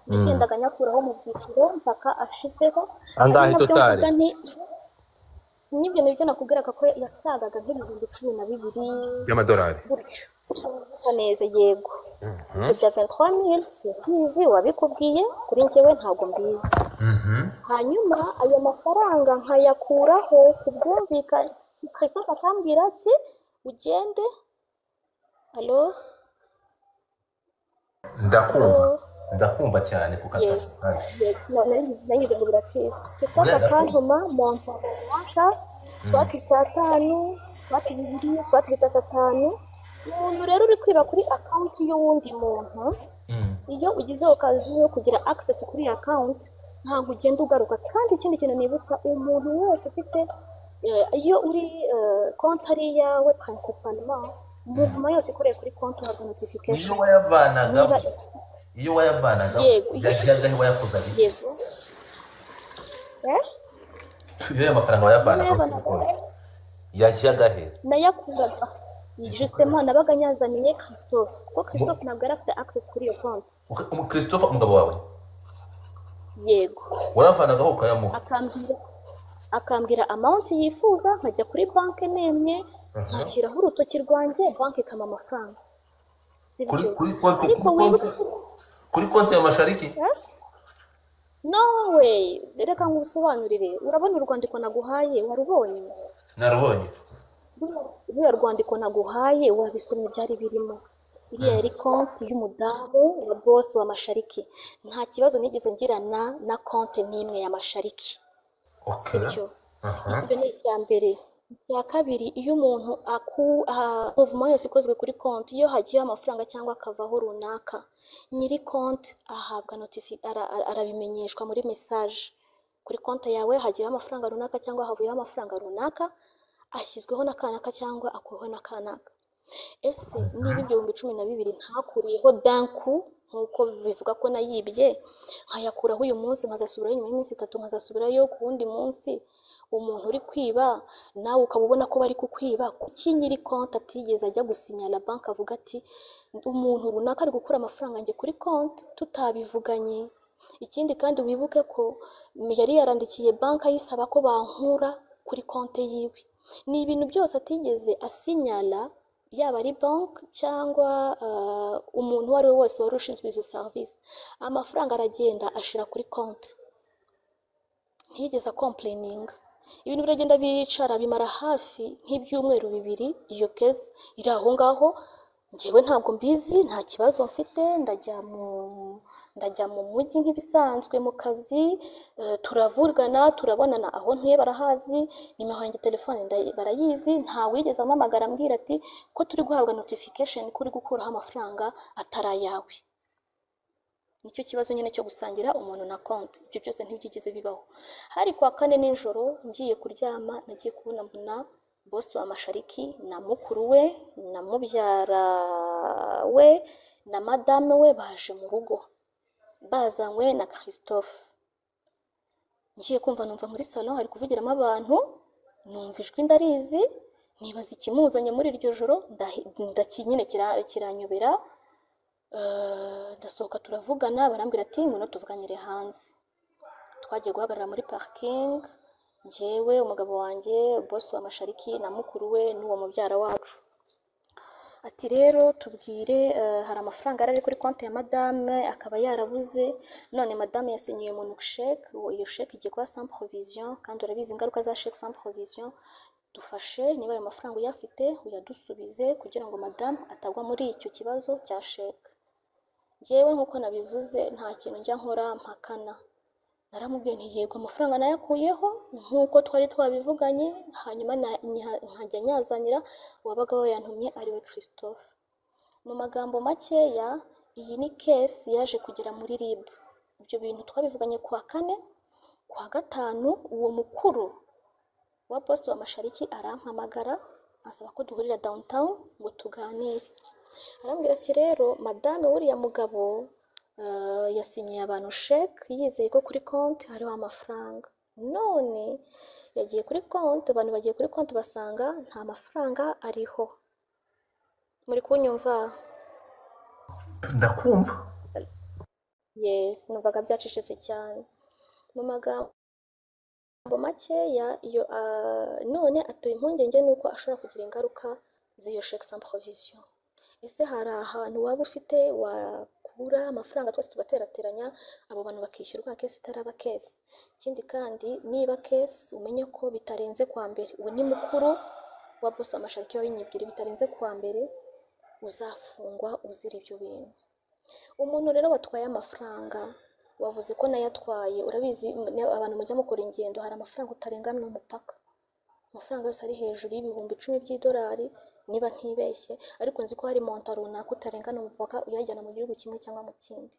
nagendaga nyakuraho mu byiciro mpaka ashizeho, ari Angahe nabyo total? mvuga nti n'ibyo nibyo nakubwiraga ko yasagaga nk'ibihumbi 12 by'amadolari. Gutyo, sinibuka neza. Yego, ibyo bya 23,000 simbizi, wabikubwiye kuri njyewe ntabwo mbizi. Hanyuma ayo mafaranga nkayakuraho ku bwumvikane. Christophe akambwira ati ugende. Allo? Ndakumva. Allo? Ndakumva cyane ku Yes. katari. Yes, no, nagize ngo biratwise. Christophe Ndakumva. akantuma monta runaka, soit icyatanu, soit bibiri, soit bitatu atanu. Umuntu rero uri kwiba kuri account y'uwundi muntu, iyo ugize occasion yo kugira access kuri iyi account, ntabwo ugenda ugaruka. Kandi ikindi kintu nibutsa umuntu wese ufite, iyo uri konti ari iyawe principalement, mouvement yose ikoreye kuri konti uhabwa Iyo notification. wayavanagaho, Niba iyo wayavanagaho, Yego, iyo yajyagahe? Wayakozaga iki? Yego. Eh? Iyo ayo mafaranga wayavanagaho Niba kuri konti yajyaga he? Nayakuraga justement, nabaga nyazaniye Christophe, kuko Christophe ntabwo yari afite access kuri iyo konti. Christophe umugabo wawe? Yego. Wayavanagaho ukayamuha? Akambwira amount yifuza, nkajya kuri banki nemye, nkashyiraho urutoki rwanjye, banki ikampa amafaranga. Kuri Sibyo? kuri konti Ariko kuri wibuke konti kuri konti ya Mashariki? Eh? No way, reka ngusobanurire. Urabona urwandiko naguhaye, warubonye? Narubonye. Ruriya rwandiko naguhaye wabisomye? Byari birimo, iriya yari konti y'umudamu wa boss wa Mashariki. Nta kibazo nigeze ngirana na konti n'imwe ya Mashariki. Sibyo? Ibyo ni icya mbere. Icya kabiri, iyo umuntu aku mouvement yose ikozwe kuri konti, iyo hagiyeho amafaranga cyangwa akavaho runaka, nyiri konti ahabwa arabimenyeshwa muri message: kuri konti yawe hagiyeho amafaranga runaka cyangwa havuyeho amafaranga runaka, ashyizweho na kanaka cyangwa akuweho na kanaka. Ese niba 12,000 ntakuriyeho danku nk'uko bivuga ko nayibye, nkayakuraho uyu munsi, nkazasubirayo nyuma y'iminsi 3, nkazasubirayo ku wundi munsi, umuntu uri kwiba nawe ukaba ubona ko bari kukwiba, kuki nyiri konti atigeze ajya gusinyara banki avuga ati umuntu runaka ari gukura amafaranga yanjye kuri konti tutabivuganye? Ikindi kandi, wibuke ko yari yarandikiye banki ayisaba ko bankura kuri konti yiwe. Ni ibintu byose atigeze asinyara, yaba ari banki cyangwa umuntu uwo ari we wese wari ushinzwe izo serivisi. Amafaranga aragenda ashira kuri konti, ntiyigeze acomplaininga. Ibintu biragenda biricara, bimara hafi nk'ibyumweru 2, iyo case iri aho ngaho. Njyewe ntabwo mbizi, nta kibazo mfite, ndajya mu mujyi nk'ibisanzwe mu kazi, turavugana, turabonana, aho ntuye barahazi, nimero yanjye telefone barayizi. Nta wigeze ampamagara ambwira ati ko turi guhabwa notification ko uri gukuraho amafaranga atari ayawe. Nicyo kibazo nyine cyo gusangira umuntu na konti. Ibyo byose ntibyigeze bibaho. Hari kuwa kane nijoro, ngiye kuryama, nagiye kubona mbona boss wa Mashariki na mukuru we na mubyara we na madame we baje mu rugo bazanywe na Christophe. Ngiye kumva numva muri salon hari kuvugiramo abantu, numva ijwi ndarizi, nibaza ikimuzanye muri iryo joro, nyine kiranyobera. Ndasohoka turavugana, barambwira ati ngwino tuvuganire hanze. Twagiye guhagarara muri parking, njyewe, umugabo wanjye, boss wa Mashariki na mukuru we n'uwo mubyara wacu. Ati rero tubwire, hari amafaranga yari ari kuri konti ya madame akaba yarabuze, none madame yasinyiye umuntu sheke, iyo sheke igiye kuba sans provision, kandi urabizi ingaruka za chèque sans provision. Dufashe niba ayo mafaranga uyafite uyadusubize kugira ngo madame atagwa muri icyo kibazo cya sheke. Njyewe nk'uko nabivuze, nta kintu njya nkora mpakana. Naramubwiye nti yego, amafaranga nayakuyeho nk'uko twari twabivuganye, hanyuma nkajya nyazanira uwabaga wayantumye, ariwe Christophe. Mu magambo makeya, iyi ni case yaje kugera muri RIB. Ibyo bintu twabivuganye kuwa kane, kuwa gatanu uwo mukuru wa boss wa Mashariki arampamagara, ansaba ko duhurira downtown ngo tuganire. Arambwira ati rero madame w'uriya mugabo yasinyiye abantu sheke yizeye ko kuri konti hariho amafaranga, none yagiye kuri konti, abantu bagiye kuri konti basanga nta mafaranga ariho. Muri kunyumva? Ndakumva. Yes, numvaga byacecetse cyane. Mu magambo makeya, iyo none atewe impungenge nuko ashobora kugira ingaruka z'iyo chèque sans provision. Ese hari ahantu waba ufite wakura dukura amafaranga twese tugaterateranya, abo bantu bakishyurwa case itaraba case. Ikindi kandi niba case umenye ko bitarenze kwa mbere, uwo ni mukuru wa boss wa Mashariki wabinyibwira, bitarenze kwa mbere uzafungwa uzira ibyo bintu. Umuntu rero watwaye amafaranga wavuze ko nayatwaye, urabizi abantu mujya mukora ingendo, hari amafaranga utarenga n'umupaka, amafaranga yose ari hejuru y'10,000 by'idolari niba ntibeshye, ariko nzi ko hari montant runaka utarengana umupaka uyajyana mu gihugu kimwe cyangwa mu kindi.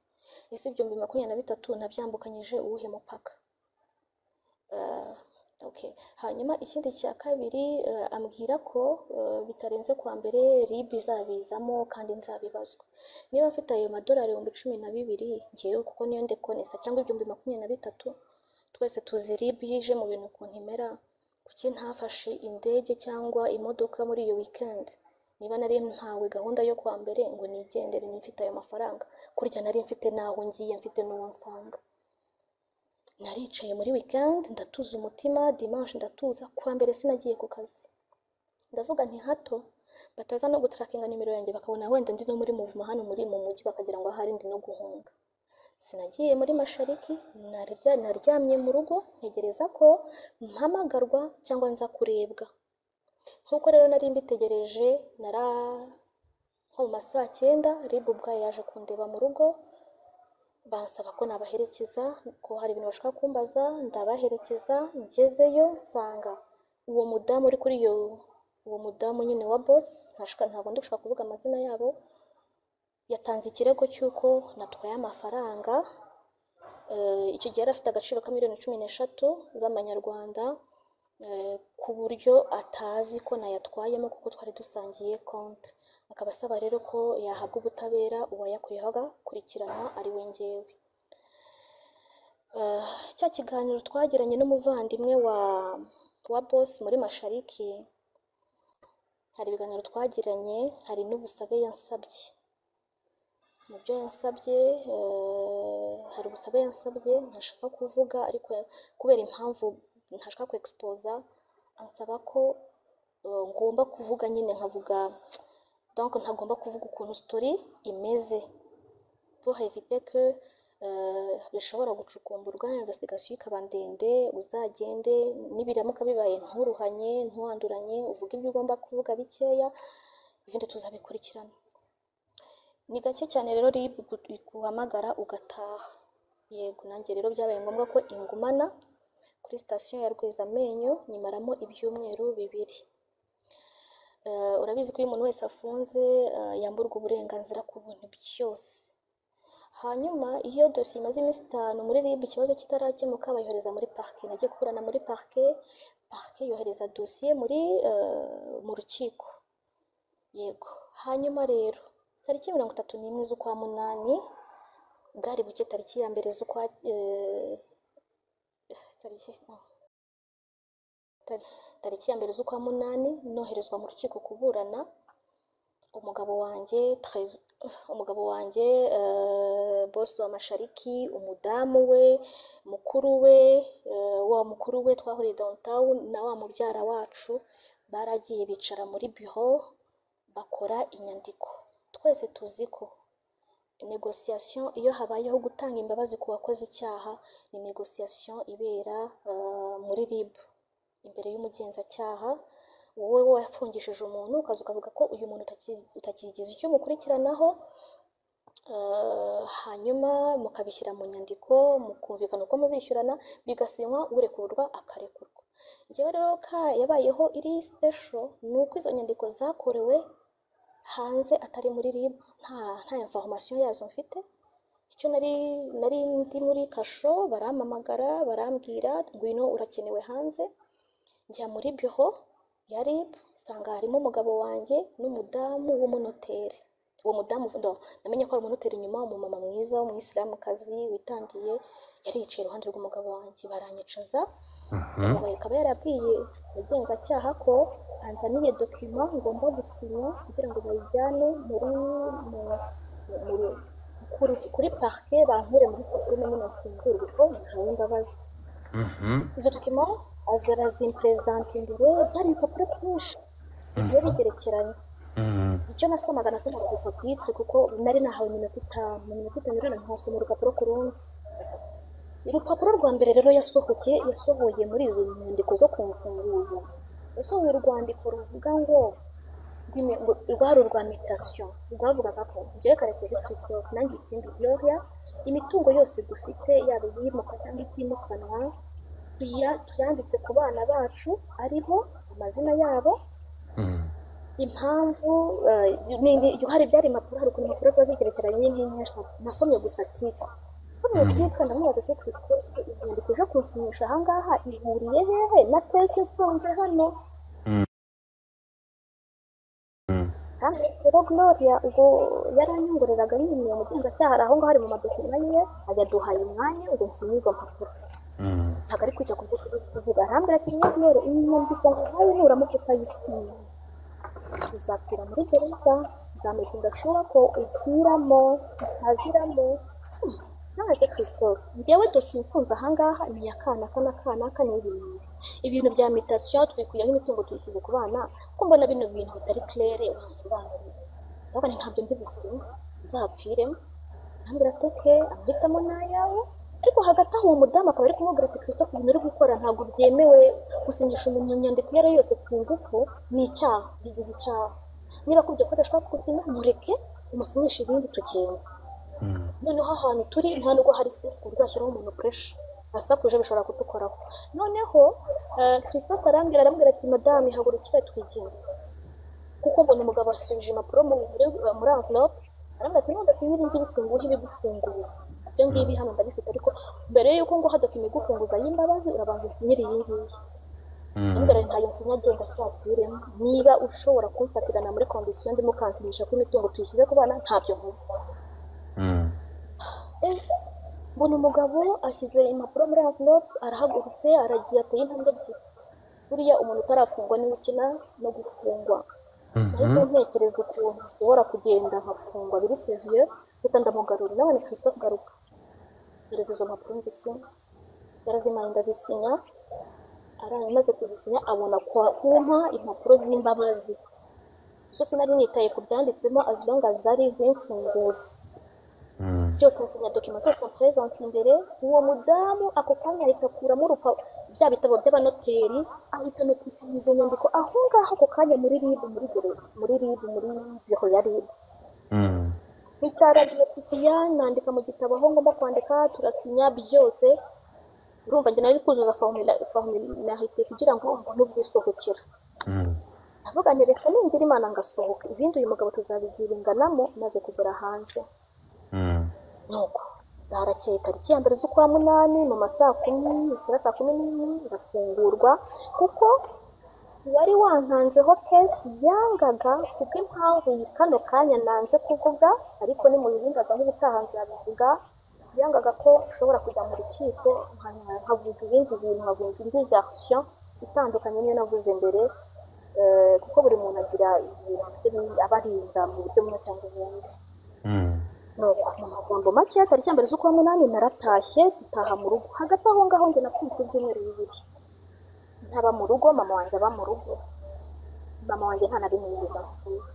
Ese 23,000 nabyambukanyije uwuhe mupaka? Okay. Hanyuma ikindi cya kabiri, ambwira ko bitarenze kwa mbere RIB izabizamo kandi nzabibazwa. Niba mfite ayo madolari 12,000 ngewe kuko niyo ndekonesa, cyangwa 23,000, twese tuzi RIB yije mu bintu ukuntu imera, kuki ntafashe indege cyangwa imodoka muri iyo weekend? Niba nari mpawe gahunda yo kwa mbere ngo nigendere mfite ayo mafaranga, kurya nari mfite n'aho ngiye, mfite n'uwo nsanga. Naricaye muri weekend ndatuza umutima, dimanche ndatuza, kwa mbere sinagiye ku kazi. Ndavuga nti hato bataza no gutrackinga nimero yanjye bakabona wenda ndi no muri mouvement hano muri mu mujyi, bakagira ngo ahari ndi no guhunga. Sinagiye muri Mashariki, naryamye mu rugo ntegereza ko mpamagarwa cyangwa nza kurebwa. Nk'uko rero nari mbitegereje, nara nko mu ma saa 9 RIB ubwayo yaje kundeba mu rugo, bansaba ko nabaherekeza, ko hari ibintu bashaka kumbaza, ndabaherekeza. Ngezeyo nsanga uwo mudamu uri kuri iyo, uwo mudamu nyine wa boss, ntabwo ndi gushaka kuvuga amazina yabo, yatanze ikirego cy'uko natwaye amafaranga. Icyo gihe yari afite agaciro ka miliyoni 13 z'amanyarwanda, ku buryo atazi ko nayatwayemo kuko twari dusangiye konti, akaba asaba rero ko yahabwa ubutabera, uwayakuyeho agakurikiranwa ari we ngewe. Cya kiganiro twagiranye n'umuvandimwe wa boss muri Mashariki, hari ibiganiro twagiranye, hari n'ubusabe yansabye. Mu byo yansabye, hari ubusabe yansabye ntashaka kuvuga, ariko kubera impamvu ntashaka ku exposa, ansaba ko ngomba kuvuga nyine nkavuga, donc ntagomba kuvuga ukuntu story imeze pour éviter que bishobora gucukumburwa, investigation ikaba ndende, uzagende nibiramuka bibaye nturuhanye, ntuwanduranye, uvuge ibyo ugomba kuvuga bikeya, ibindi tuzabikurikirana. Ni gake cyane rero RIB iguhamagara ugataha. Yego, nanjye rero byabaye ngombwa ko ingumana kuri sitasiyo ya Rwezamenyo, nyimaramo ibyumweru 2. Urabizi ko iyo umuntu wese afunze yamburwa uburenganzira ku bintu byose. Hanyuma iyo dosiye imaze iminsi 5 muri RIB ikibazo kitarakemuka, bayohereza muri parquet. Nagiye kuburana muri parquet, parquet yohereza dosiye muri mu rukiko. Yego, hanyuma rero tariki 31 z'ukwa munani, bwari buke tariki ya mbere z'ukwa tariki no. Tariki ya mbere z'ukwa munani noherezwa mu rukiko kuburana. Umugabo wanjye umugabo wanjye, boss wa Mashariki, umudamu we, mukuru we, wa mukuru we twahuriye downtown na wa mubyara wacu, baragiye bicara muri bureau bakora inyandiko. Twese tuzi ko négociation, iyo habayeho gutanga imbabazi ku wakoze icyaha, ni négociation ibera muri RIB imbere y'umugenzacyaha. Wowe wafungishije umuntu ukaza ukavuga ko uyu muntu utakigize icyo umukurikiranaho, hanyuma mukabishyira mu nyandiko, mukumvikana uko muzishyurana, bigasinywa, urekurwa akarekurwa. Njyewe rero ka yabayeho iri special ni uko izo nyandiko zakorewe hanze atari muri RIB, nta information yazo mfite. Icyo nari ndi muri kasho, barampamagara barambwira ngwino urakenewe hanze. Njya muri bureau ya RIB nsanga harimo umugabo wanjye n'umudamu w'umunoteri. Uwo mudamu no, namenye ko ari umunoteri nyuma, umumama mwiza w'umuyisilamukazi witandiye, yari yicaye iruhande rw'umugabo wanjye, baranyicaza. Umugabo akaba yarabwiye umugenzacyaha ko anzaniye document ngomba gusinya kugira ngo bayijyane muri mu, kuri parquet, bankure muri système nyine mfungurwe ko ntawe imbabazi. Izo document azarazimperezanta imbere, byari ibipapuro byinshi bigiye bigerekeranye. Icyo nasomaga, nasomaga gusa titre, kuko nari nahawe iminota 5. Mu minota 5 rero nkasoma urupapuro ku rundi. Urupapuro rwa mbere rero yasohoye muri izo nyandiko zo kumfunguza, yasohoye urwandiko ruvuga ngo rwari urwa mutation, rwavugaga ko njyewe Karekezi Christophe, nanjye Isimbi Gloria, imitungo yose dufite, yaba iyimuka cyangwa itimukanwa, tuyanditse ku bana bacu, aribo amazina yabo. Impamvu hari byari impapuro, hari ukuntu impapuro ziba zigerekeranye nk'inyinshi. Nasomye gusa titre. Nsomye titre, ndamubaza: "Se Christophe, inyandiko uje kunsinyisha ahangaha ihuriye hehe na case mfunze hano?" Kandi rero Gloria ubwo yaranyongoreraga nyine, umugenzacyaha ari aho ngaho, ari mu madokima ye, ayaduhaye umwanya ngo nsinye izo mpapuro, ntabwo ari kwita ku byo turi kuvuga. Arambwira ati: "Niyo Gloria, iyi nyandiko nguhaye nuramuka utayisinya uzapfira muri gereza, nzamakinga sure ko upfiramo, utaziramo." Nawe se Christophe, njyewe dosiye mfunze ahangaha ni iya kanaka na kanaka, ni ibi ibintu bya mutation, twikuyeho imitungo tuyishyize ku bana, ko mbona bino bintu bitari clair, wansobanurira? Ndavuga nti: "Ntabyo ndi businye, nzapfiremo." Arambwira ati: "Okay, amahitamo ni ayawe." Ariko hagati aho uwo mudamu akaba ari kumubwira ati: "Christophe, ibintu uri gukora ntabwo byemewe. Gusinyisha umuntu inyandiko iyo ari yo yose ku ngufu ni icyaha, bigize icyaha. Niba kubyo ko adashobora kugusinya, mureke umusinyishe ibindi tugenda." Noneho ahantu turi nta nubwo hari safe ku buryo washyiraho umuntu pressure, asakuje bishobora kudukoraho. Noneho Christophe arambwira ati: "Madame, hagurukire twigende," kuko mbona umugabo asubije impapuro muri envelope. Arambwira ati: "Nudasinya ibi ngibi singuha ibigufunguza. Ibyo ngibi hano ndabifite, ariko mbere y'uko nguha document igufunguza y'imbabazi, urabanza unsinyire iyi ngiyi." Ndamubwira nti: "Ntayo nsinya, agenda nzapfiremo. Niba ushobora kumfatirana muri condition ndimo ukansinyisha ko imitungo tuyishyize ku bana, ntabyo nkoze." Mbona umugabo ashyize impapuro muri envelope, arahagurutse, aragiye, ateye intambwe ebyiri. Buriya umuntu utarafungwa niwe ukina no gufungwa. Nahise ntekereza ukuntu nshobora kugenda nkafungwa biri sérieux. Reka ndamugarura nawe ni: "Christophe, garuka, hereza izo mpapuro nzisinya." Yarazimpaye, ndazisinya. Araye amaze kuzisinya abona kumpa impapuro z'imbabazi. Zo sinari nitaye ku byanditsemo, as long as zari iz'imfunguzi. Byose nsinya document zose en présence imbere uwo mudamu. Ako kanya ahita akuramo bya bitabo by'abanoteri, ahita notifiya izo nyandiko aho ngaho ako kanya muri RIB, muri gereza, muri RIB, muri biro ya RIB. Mpita arabinotifiya, nandika mu gitabo aho ngomba kwandika, turasinya byose. Urumva njye nari kuzuza formularité kugira ngo mbone ubwisohokera. Ndavuga nti: "Reka ningira Imana ngasohoka, ibindi uyu mugabo tuzabigiringanamo maze kugera hanze." Nuko bwarakeye, tariki ya 1 z'ukwa 8, mu ma saa 10 zishyira saa 11, ndafungurwa, kuko wari wantanzeho case yangaga kubw'impamvu iyi kano kanya nanze kuvuga, ariko ni mu bibimbaza nk'ubutaha nzabivuga. Yangaga ko nshobora kujya mu rukiko nkavuga ibindi bintu, nkavuga indi version itandukanye n'iyo navuze mbere, kuko buri muntu agira ibintu bye aba arinda mu buryo bumwe cyangwa ubundi. Nuko mu magambo make, tariki ya 1 z'ukwa 8 naratashye, dutaha mu rugo. Hagati aho ngaho njye nafunzwe ibyumweru 2 ntaba mu rugo, mama wanjye aba mu rugo. Mama wanjye nta na rimwe yigeze ansura.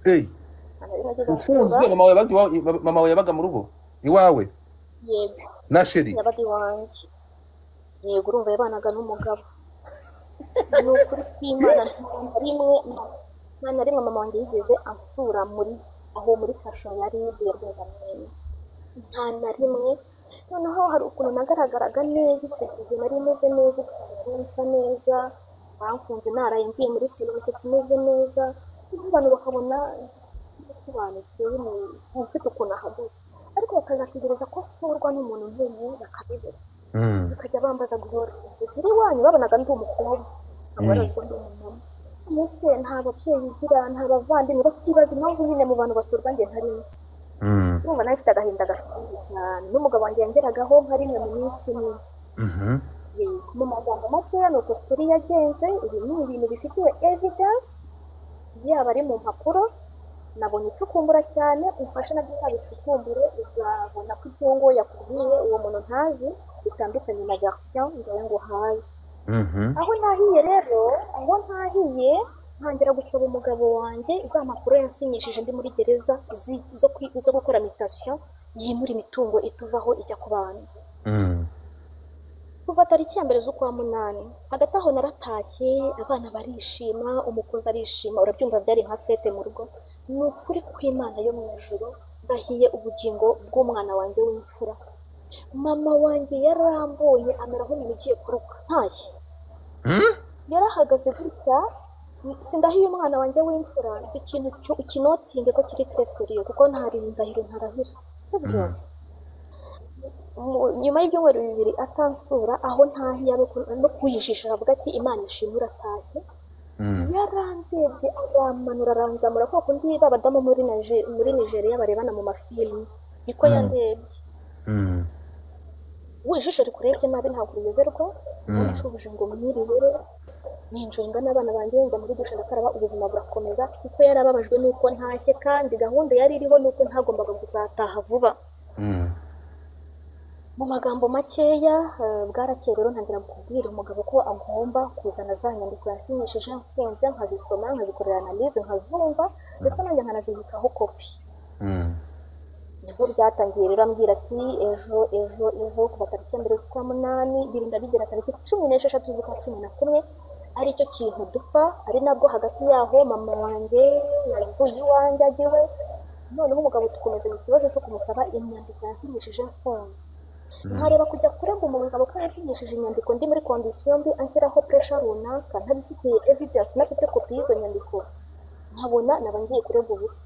Hey, nta na rimwe yigeze ufunzwe ansura. Mama wawe yabaga iwawe? Mama wawe yabaga mu rugo iwawe? Yego. Na chéri? Yabaga iwanjye, yego. Urumva yabanaga n'umugabo. Ni ukuri kw'Imana, nta na rimwe mama wanjye yigeze ansura muri aho muri kasho ya RIB ya Rwezamenyo, nta na rimwe. Noneho hari ukuntu nagaragaraga neza icyo gihe, nari meze neza, nsa neza, bamfunze naraye mvuye muri salo, imisatsi imeze neza, abantu bakabona nsobanutse, ufite ukuntu ahagaze, ariko bakazategereza ko asurwa n'umuntu ntumwe bakabibura. Bakajya bambaza guhora ugire iwanyu, babonaga ndi umukobwa, ntabwo barazi ko ndi umumama. Ese nta babyeyi ugira, nta bavandimwe? Bakibaza impamvu nyine mu bantu basurwa njye ntarimo. Urumva nawe mfite agahinda gakomeye cyane, n'umugabo wanjye yangeragaho nka rimwe mu minsi imwe. Yego, mu magambo makeya ni uko story yagenze. Ibi ni ibintu bifitiwe evidence, yaba ari mu mpapuro nabonye ucukumbura cyane, umfashe nabyo uzabicukumbure, uzabona ko ibyo ngo yakubwiye uwo muntu ntazi bitandukanye na version ngewe nguhaye. Aho ntahiye rero, aho ntahiye Ntangira gusaba umugabo wanjye za mpapuro yansinyishije ndi muri gereza zo gukora mutation, yimura imitungo ituvaho ijya ku bana. Kuva tariki ya 1 z'ukwa 8, hagati aho naratashye, abana barishima, umukozi arishima, urabyumva byari nka fête mu rugo. Ni ukuri kw'Imana yo mu ijuru, ndahiye ubugingo bw'umwana wanjye w'imfura, mama wanjye yarambonye amera nk'umuntu ugiye kuruka. Ntashye yarahagaze gutya. Sindahiye umwana wanjye w'imfura, icyo kintu ukinotinge ko kiri très sérieux, kuko ntari indahiro ntarahira, sibyo? Nyuma y'ibyumweru 2 atansura, aho ntahiye no kuyijisha avuga ati Imana ishimwe uratashye. Yarandebye aramanura aranzamura, kwa kundi b'abadamu muri Nigeria barebana mu mafilimi, niko yandebye. We ijisho rikurebye nabi ntabwo riyoberwa. Nacubuje ngo mwiriwe, ninjoyinga n'abana banjye, njya muri douche ndakaraba, ubuzima burakomeza, kuko yarababajwe n'uko ntashye, kandi gahunda yari iriho n'uko ntagombaga kuzataha vuba. Mu magambo makeya, bwarakeye rero ntangira kubwira umugabo ko agomba kuzana za nyandiko yasinyishije mfunze, nkazisoma, nkazikorera analyse, nkazumva, ndetse nanjye nkanazibikaho kopi. Nibwo byatangiye rero, ambwira ati ejo, ejo, ejo. Kuva tariki ya 1 z'ukwa 8 birinda bigera tariki 16 z'ukwa 11, aricyo kintu dupfa. Ari nabwo hagati yaho mama wanjye yavuye iwanjye ajya iwe. Noneho umugabo dukomeza mu kibazo cyo kumusaba inyandiko yansinyishije mfunze. Nkareba kujya kurega umugabo ko yansinyishije inyandiko ndi muri condition mbi, anshyiraho pressure runaka, ntabifitiye evidence, ntafite kopi y'izo nyandiko, nkabona naba ngiye kurega ubusa.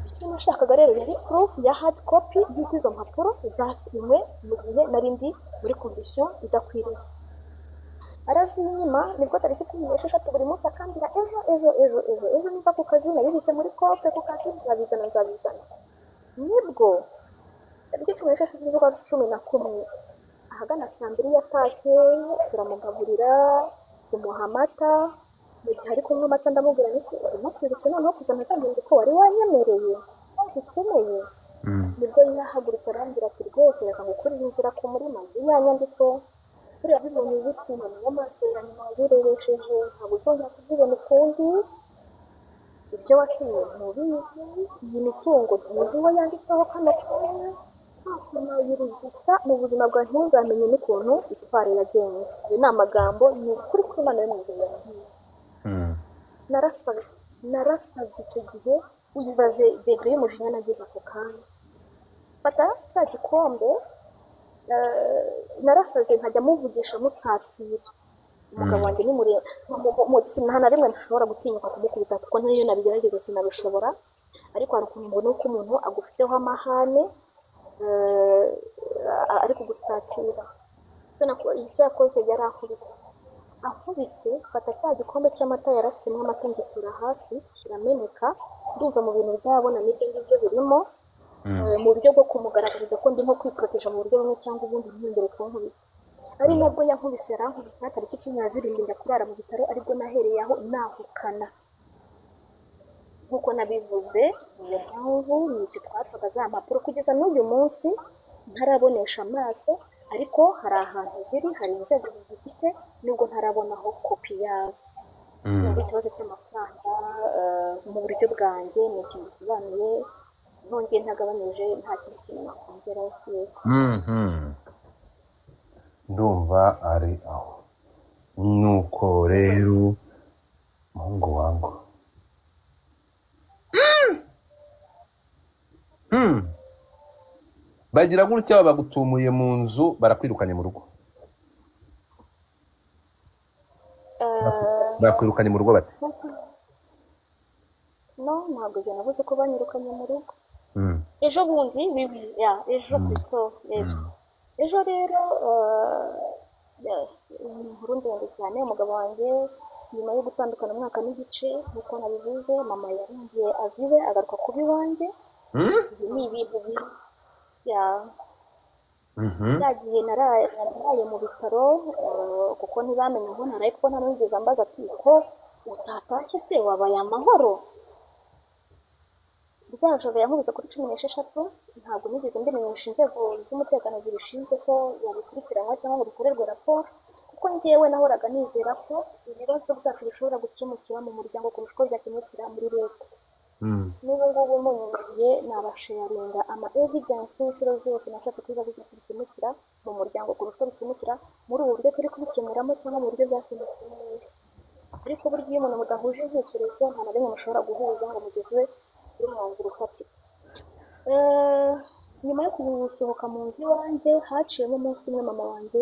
Icyo nashakaga rero yari proof ya hard copy y'uko izo mpapuro zasinywe mu gihe nari ndi muri condition idakwiriye. Arazinyima. Nibwo tariki 16 buri munsi akambwira ejo, ejo, ejo, ejo, ejo, niva ku kazi, nabibitse muri coffre ku kazi, nzabizana, nzabizana. Nibwo tariki 16 z'ukwa 11, ahagana saa 2 yatashye, turamugaburira, tumuha amata. Mu gihe ari kunywa amata ndamubwira nti uyu munsi wibutse noneho kuzana za nyandiko wari wanyemereye ko nzikeneye? Nibwo yahagurutse arambwira ati rwose reka ngukurire inzira ku murima, ya nyandiko buriya bibonye uzisinya niyo maso ya nyuma wabirebesheje, ntabwo uzongera kuzibona ukundi. Ibyo wasinye ntubizi, iyi mitungo ntuzi uwo yanditseho kano kanya, gusa mu buzima bwawe ntuzamenye n'ukuntu isitwari yagenze. Ayo ni amagambo, ni ukuri kw'Imana yo mu ijuru yambwiye. Narasaze, narasaze icyo gihe. Uyibaze degré y'umujinya nagize ako kanya. Fata cya gikombe, narasaze, nkajya muvugisha musatira. Umugabo wanjye ni muremure, nta na rimwe nshobora gutinyuka kumukubita, kuko n'iyo nabigerageza sinabishobora. Ariko hari ukuntu mbona uko umuntu agufiteho amahane, ari kugusatira. Icyo yakoze yarankubise, ankubise mfata cya gikombe cy'amata yari afitemo amata, ngitura hasi kirameneka. Ndumva mu bintu uzabona n'ibyo ngibyo birimo, mu buryo bwo kumugaragariza ko ndimo kwiporoteja mu buryo bumwe cyangwa ubundi, ntiyongere kunkubita. Ari nabwo yankubise, yarankubita, tariki 17 njya kurara mu bitaro, aribwo nahereye aho nahukana nk'uko nabivuze. Niyo mpamvu ni icyo twapfaga za mpapuro, kugeza n'uyu munsi ntarabonesha amaso, ariko hari ahantu ziri, hari inzego zizifite, nubwo ntarabonaho kopi yazo. Numva ikibazo cy'amafaranga, mu buryo bwanjye ni ikintu gisobanuye, ntongeye ntagabanyije, nta kindi kintu nakongeraho, yego. Ndumva ari aho. Nuko rero muhungu wangu, bagira gutya bagutumuye mu nzu, barakwirukanye mu rugo. Bakwirukanye mu rugo bate? No, ntabwo ibyo navuze ko banyirukanye mu rugo. Ejo bundi ya ejo plutôt ejo ejo rero, ni inkuru ndende cyane. Umugabo wanjye nyuma yo gutandukana umwaka n'igice, nk'uko nabivuze, mama yarongeye aza iwe, agaruka kuba iwanjye. Ibi ni ibintu ya cya gihe naraye mu bitaro, kuko ntibamenye aho naraye, kuko nta n'uwigeze ambaza ati ko utatashye se wabaye amahoro? Rya joro yankubise kuri 16, ntabwo nigeze mbimenyesha inzego z'umutekano zibishinzwe ko yabikurikiranwa cyangwa ngo bikorerwe raporo, kuko Kuko njyewe nahoraga nizera ko ibibazo byacu bishobora gukemukira mu muryango kurusha uko byakemukira muri leta. N'ubu ngubu munyemereye nabasharinga ama evidence y'inshuro zose nashatse ko ibibazo byacu bikemukira mu muryango kurusha uko bikemukira muri ubu buryo turi kubikemuramo cyangwa mu buryo byakemutse neza. Ariko burya iyo umuntu mudahuje intekerezo, nta na rimwe mushobora guhuza ngo mugeze kuri umwanzuro ufatika. Nyuma yo gusohoka mu nzu iwanjye, haciyemo umunsi umwe, mama wanjye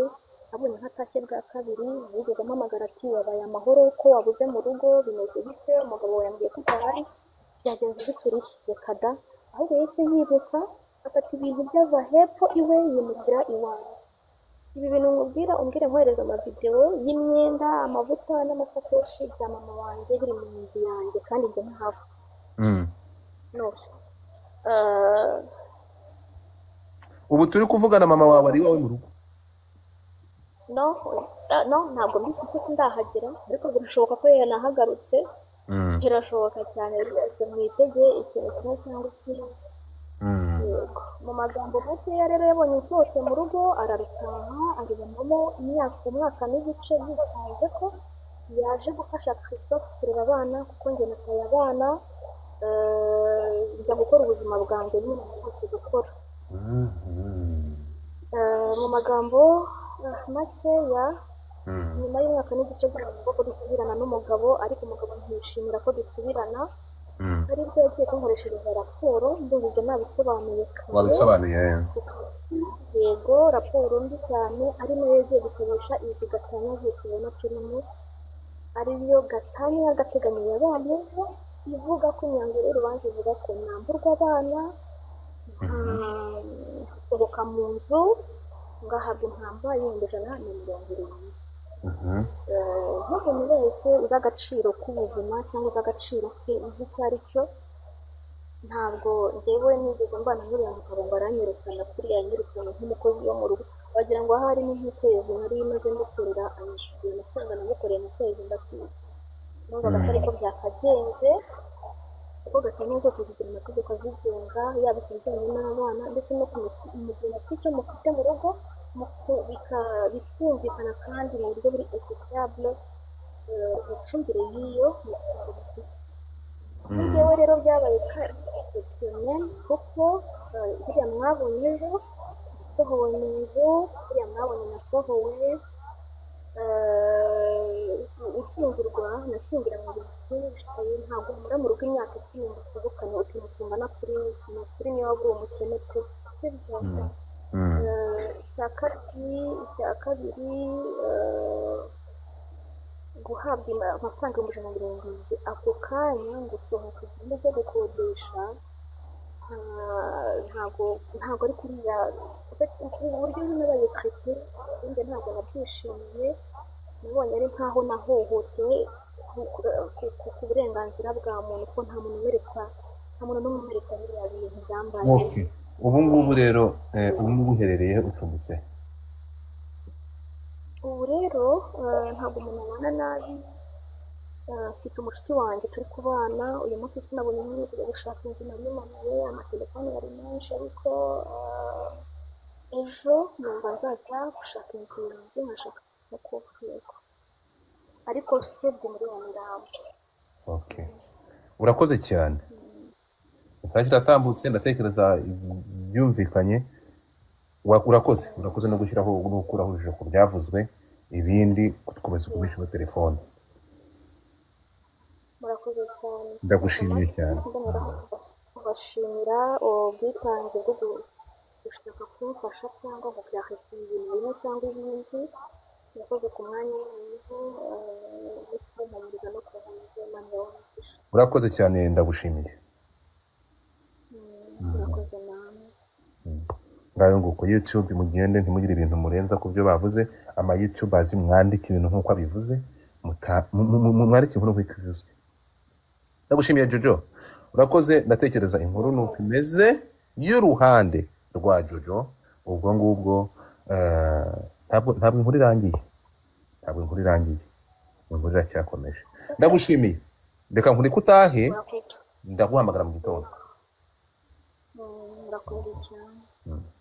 abonye ntatashye bwa kabiri, yigeze ampamagara ati: "Wabaye amahoro? Ko wabuze mu rugo, bimeze bite? Umugabo wawe yambwiye ko udahari, byagenze bite? Urihe?" Reka da, ahubwo yahise yiruka afata ibintu byava hepfo iwe yimukira iwanjye. Ibi bintu nkubwira, umbwire nkohereza amavidewo y'imyenda, amavuta n'amasakoshi bya mama wanjye biri mu nzu yanjye kandi njye ntahaba. No. Ubu turi kuvugana, mama wawe ari iwawe mu rugo? No, no, ntabwo mbizi kuko sindahagera, ariko birashoboka ko yanahagarutse. Birashoboka cyane rwose, mwitege ikintu kimwe cyangwa ikindi. Yego, mu magambo makeya rero, yabonye nsohotse mu rugo ararutaha, aribonamo imyaka, umwaka n'igice, yitwaje ko yaje gufasha Christophe kurera abana, kuko njye nataye abana, njya gukora ubuzima bwanjye nyine nashatse gukora. Mu magambo makeya, nyuma y'umwaka n'igice byaba ko dusubirana n'umugabo, ariko umugabo ntiyishimira ko dusubirana, aribwo yagiye kunkoreshereza raporo. Ndumva ibyo nabisobanuye kare. Wabisobanuye. Yego, raporo mbi cyane, ari nayo yagiye gusabisha izi gatanya zose ubona turimo, ariyo gatanya y'agateganyo yabaye ejo, ivuga ko imyanzuro y'urubanza ivuga ko namburwa abana, nkasohoka mu nzu, ngahabwa impamba y'170,000. Nk'umuntu wese uzi agaciro k'ubuzima cyangwa uzi agaciro ke, uzi icyo ari cyo, ntabwo njyewe nigeze mbana n'uriya mugabo ngo aranyirukana kuriya yanyirukana nk'umukozi wo mu rugo, wagira ngo ahari ni nk'ukwezi nari maze mukorera, anyishyuye amafaranga namukoreye mu kwezi ndakwiye. Numvaga atari ko byakagenze, kuko gatanya zose zigira amategeko azigenga, yaba ku bijyanye n'abana ndetse no ku mu gihe mufite icyo mufite mu rugo, bikumvikana kandi mu buryo buri equitable, imicungire y'iyo mitungo mufite. Kuri njyewe rero byabaye exceptionnel, kuko biriya mwabonye ejo nasohowe mu nzu, biriya mwabonye nasohowe, nshyingirwa, nashyingiranywe ibintu byinshi. Ntabwo umara mu rugo imyaka 10 ngo usohokane utuntu tungana kuri ni ukuri, niyo waba uri umukene pe, sibyo? Icya kabiri, guhabwa amafaranga 170,000 ako kanya ngo usohoke ugende ujye gukodesha, ntabwo ari kuriya uburyo nabaye traité. Njye ntabwo nabyishimiye, nabonye ari nkaho nahohotewe ku burenganzira bwa muntu, kuko nta muntu umereka, nta muntu n'umwe umereka biriya bintu byambayeho. Okay, ubu ngubu rero, ubu ngubu uherereye, ucumbitse? Ubu rero ntabwo umuntu abana nabi. Mfite umushuti wanjye turi kubana. Uyu munsi sinabonye umwanya wo kujya gushaka inzu, nari manuye, amatelefone yari menshi, ariko ejo numva nzajya gushaka inzu yanjye, nkashaka no kuba. Yego, ariko still ndi muri Nyamirambo. Okay, urakoze cyane. Isaha iratambutse, ndatekereza byumvikanye. Urakoze, urakoze no gushyiraho no gukuraho urujijo ku byavuzwe. Ibindi dukomeza kugumisha muri telefone. Murakoze cyane. Ndagushimiye cyane. Mboneraho kubashimira ubwitange bwo gushaka kumfasha cyangwa guclarify ibintu bimwe cyangwa ibindi. Murakoze ku mwanya wanyu no kumpumuriza no kunkomeza. Imana ibahe umugisha. Urakoze cyane, ndagushimiye. Murakoze namwe. Ngayo nguko. YouTube, mugende ntimugire ibintu murenza ku byo bavuze. Ama YouTubers, mwandike ibintu nk'uko abivuze, mwandike inkuru nk'uko ivuzwe. Ndagushimiye Jojo, urakoze. Ndatekereza inkuru nuko imeze y'uruhande rwa Jojo. Ubwo ngubwo ntabwo inkuru irangiye, ntabwo inkuru irangiye, inkuru iracyakomeje. Ndagushimiye, reka nkureke utahe. Murakoze. Ndaguhamagara mu gitondo. Murakoze cyane.